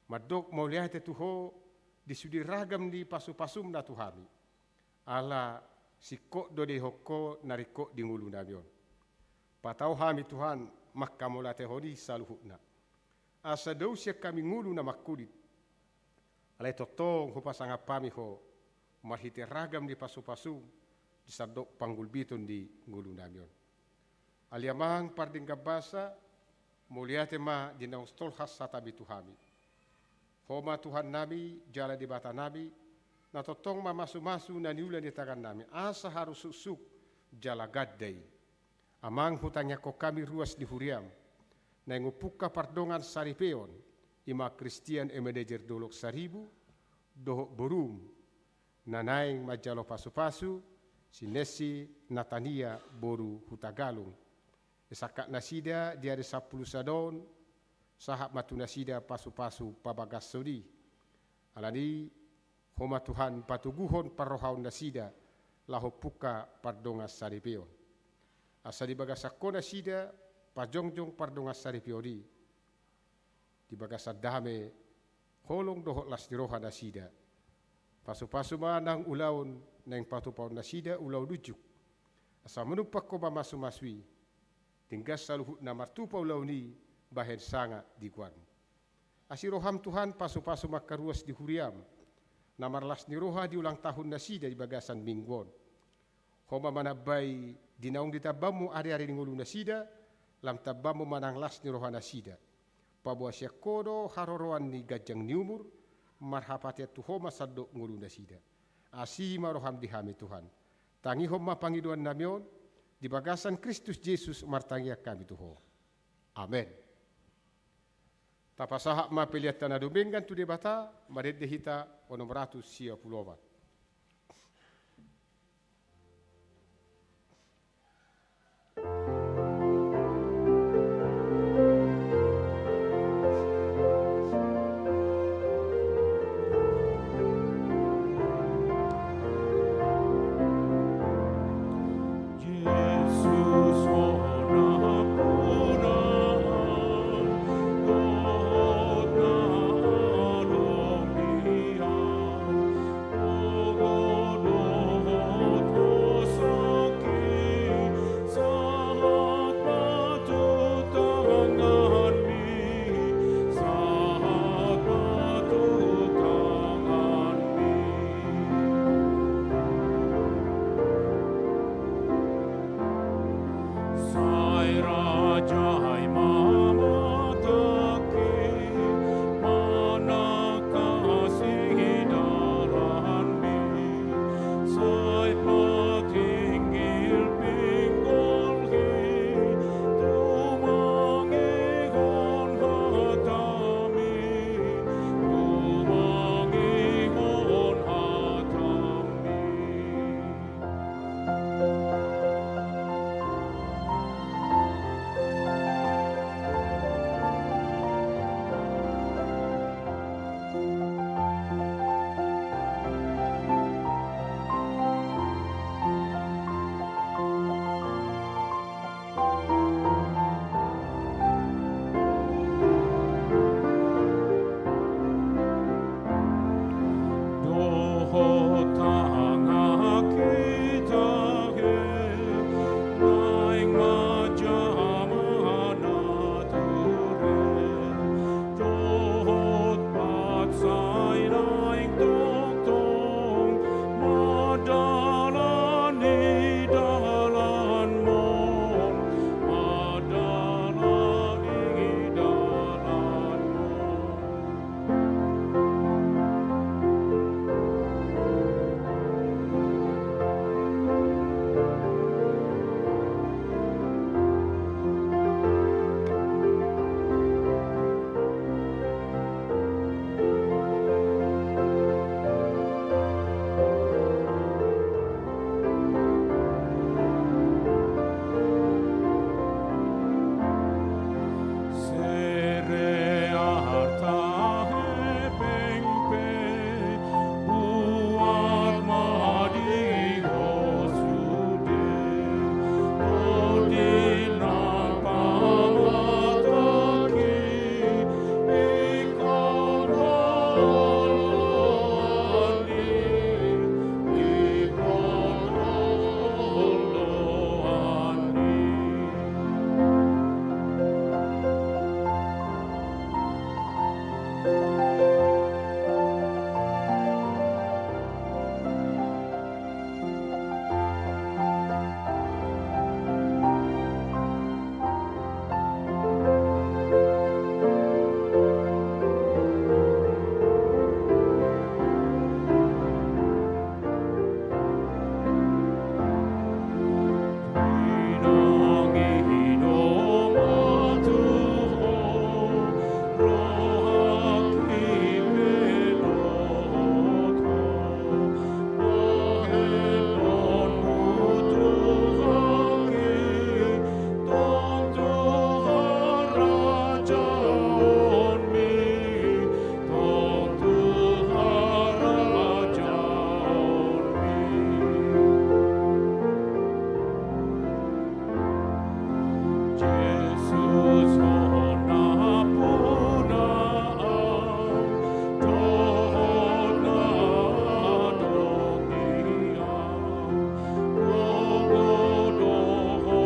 mandok mauliate tu Ho di sude ragam ni pasupasum na tu hami. Ala singkop do didokkon na ringkot di ngolunami on. Patau hami Tuhan manghamauliatehon i saluhutna. Asa dao sian hami ngolu na mangkulit. Alai tongtong hupasangap hami Ho marhite ragam ni pasupasum di sandok panggulmiton di ngolunami on. Ale Amang pardenggan basa, mauliate ma di naung tolhas hatami tu hami. Ho ma Tuhannami, jala Debatanami, na tongtong mamasumasu na niula ni tangannami, asa haru suksuk jala ganda i. Amang hutangiangkon hami ruas ni huriaM, naeng umpungka pardongan saripeon, i ma Christian Emanager Dolok Saribu, dohot borum, na naeng manjalo pasupasu, si Nesi Natania boru Hutagalung. Disangkap nasida di ari sampulu sada on, sahat ma tu nasida pasupasu pabagashon i. Alani, Ho ma Tuhan patoguhon parrohaon nasida, laho umpungka pardongan saripeon. Asa di bagasan Ho nasida pajongjong pardongan saripeon i. Di bagasan dame, holong dohot las ni roha nasida. Pasupasu ma nang ulaon naeng patupaon nasida ulaon unjuk. Asa manumpak Ho mamasumasu i. Denggan saluhutna martupa ulaon i bahen sanga di goarMu. Asi rohaM Tuhan pasupasu ma angka ruas di huriaM, na marlas ni roha di ulang tahun nasida di bagasan minggu on. Ho ma manambai di naung ditambaMu ariari ni ngolu nasida, lam tambaMu ma nang las ni roha nasida. Paboa sian Ho do haroroan ni ganjang ni umur, marhapatean tu Ho ma sandok ngolu nasida. Asi ma rohaM di hami Tuhan. Tangihon ma pangidoannami on, di bagasan Kristus Jesus martangiang hami tu Ho. Amen. Tapasahat ma peleanta na dumenggan tu Debata, marende hita onom ratus sia pulu opat.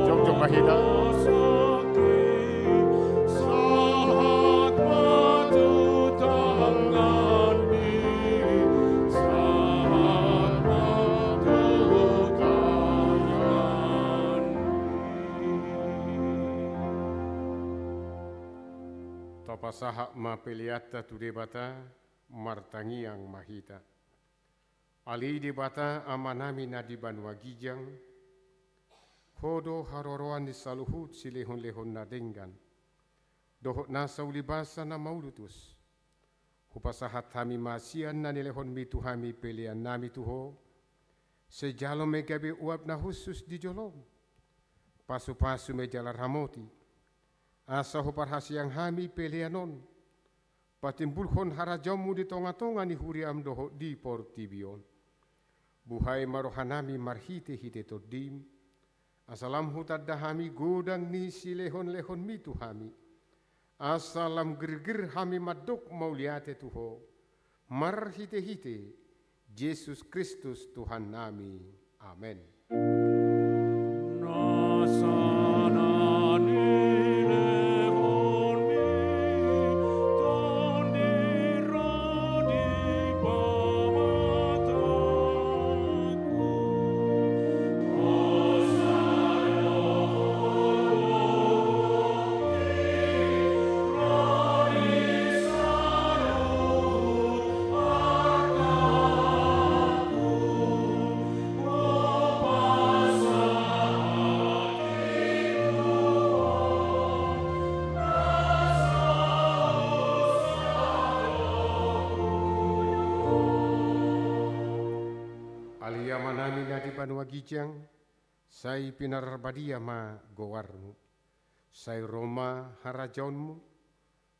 Jongjong ma hita. Tapasahat ma peleanta tu Debata, martangiang ma hita. Ale Debata Amanami na di banua ginjang, Ho do haroroan ni saluhut silehonlehon na denggan dohot nasa ulibasa na mauliutus. Hupasahat hami ma sian na nilehonmi tu hami peleannami tu Ho. Sai jalo ma i gabe uap na hushus di jolom. Pasupasu ma i jala ramoti, asa huparhaseang hami pelean on patimbulhon harajaonmu di tongatonga ni huriam dohot di portibi on. Buhai ma rohanami marhitehite Tondim, asa lam hutanda hami godang ni silehonlehonmi tu hami, asa lam girgir hami mandok mauliate tu Ho, marhitehite Jesus Kristus Tuhannami. Amen. Ale Amanami na di banua ginjang, sai pinarbadia ma goarmu. Sai ro ma harajaonmu.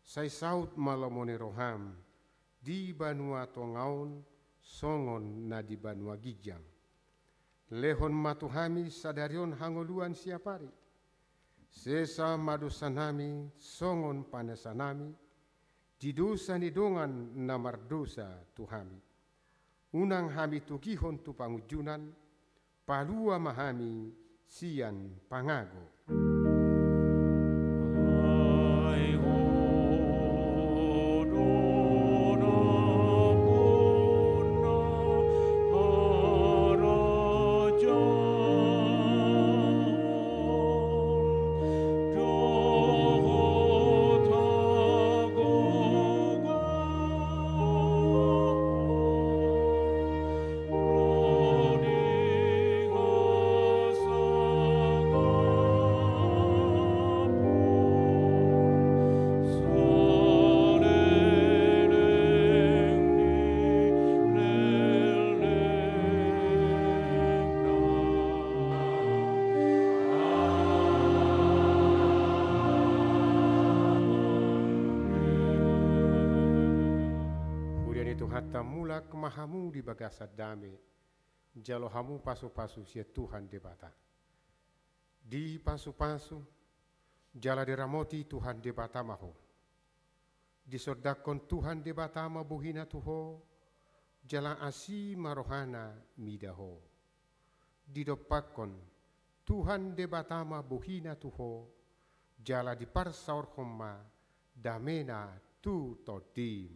Sai saut ma lomo ni roham di banua tonga on songon na di banua ginjang. Lehon ma tu hami sadari on hangoluan siapari. Sesa ma dosanami songon panesanami di dosa ni dongan na mardosa tu hami. Unang hami togihon tu pangunjunan, palua ma hami sian pangago. Huria ni Tuhanta, mulak ma hamu di bagasan dame, jalo hamu pasupasu sian Tuhan Debata. Dipasupasu jala diramoti Tuhan Debata ma ho. Disondangkon Tuhan Debata ma bohina tu ho, jala asi ma rohana mida ho. Didompakkon Tuhan Debata ma bohina tu ho, jala diparsaorhon ma damena tu tondim.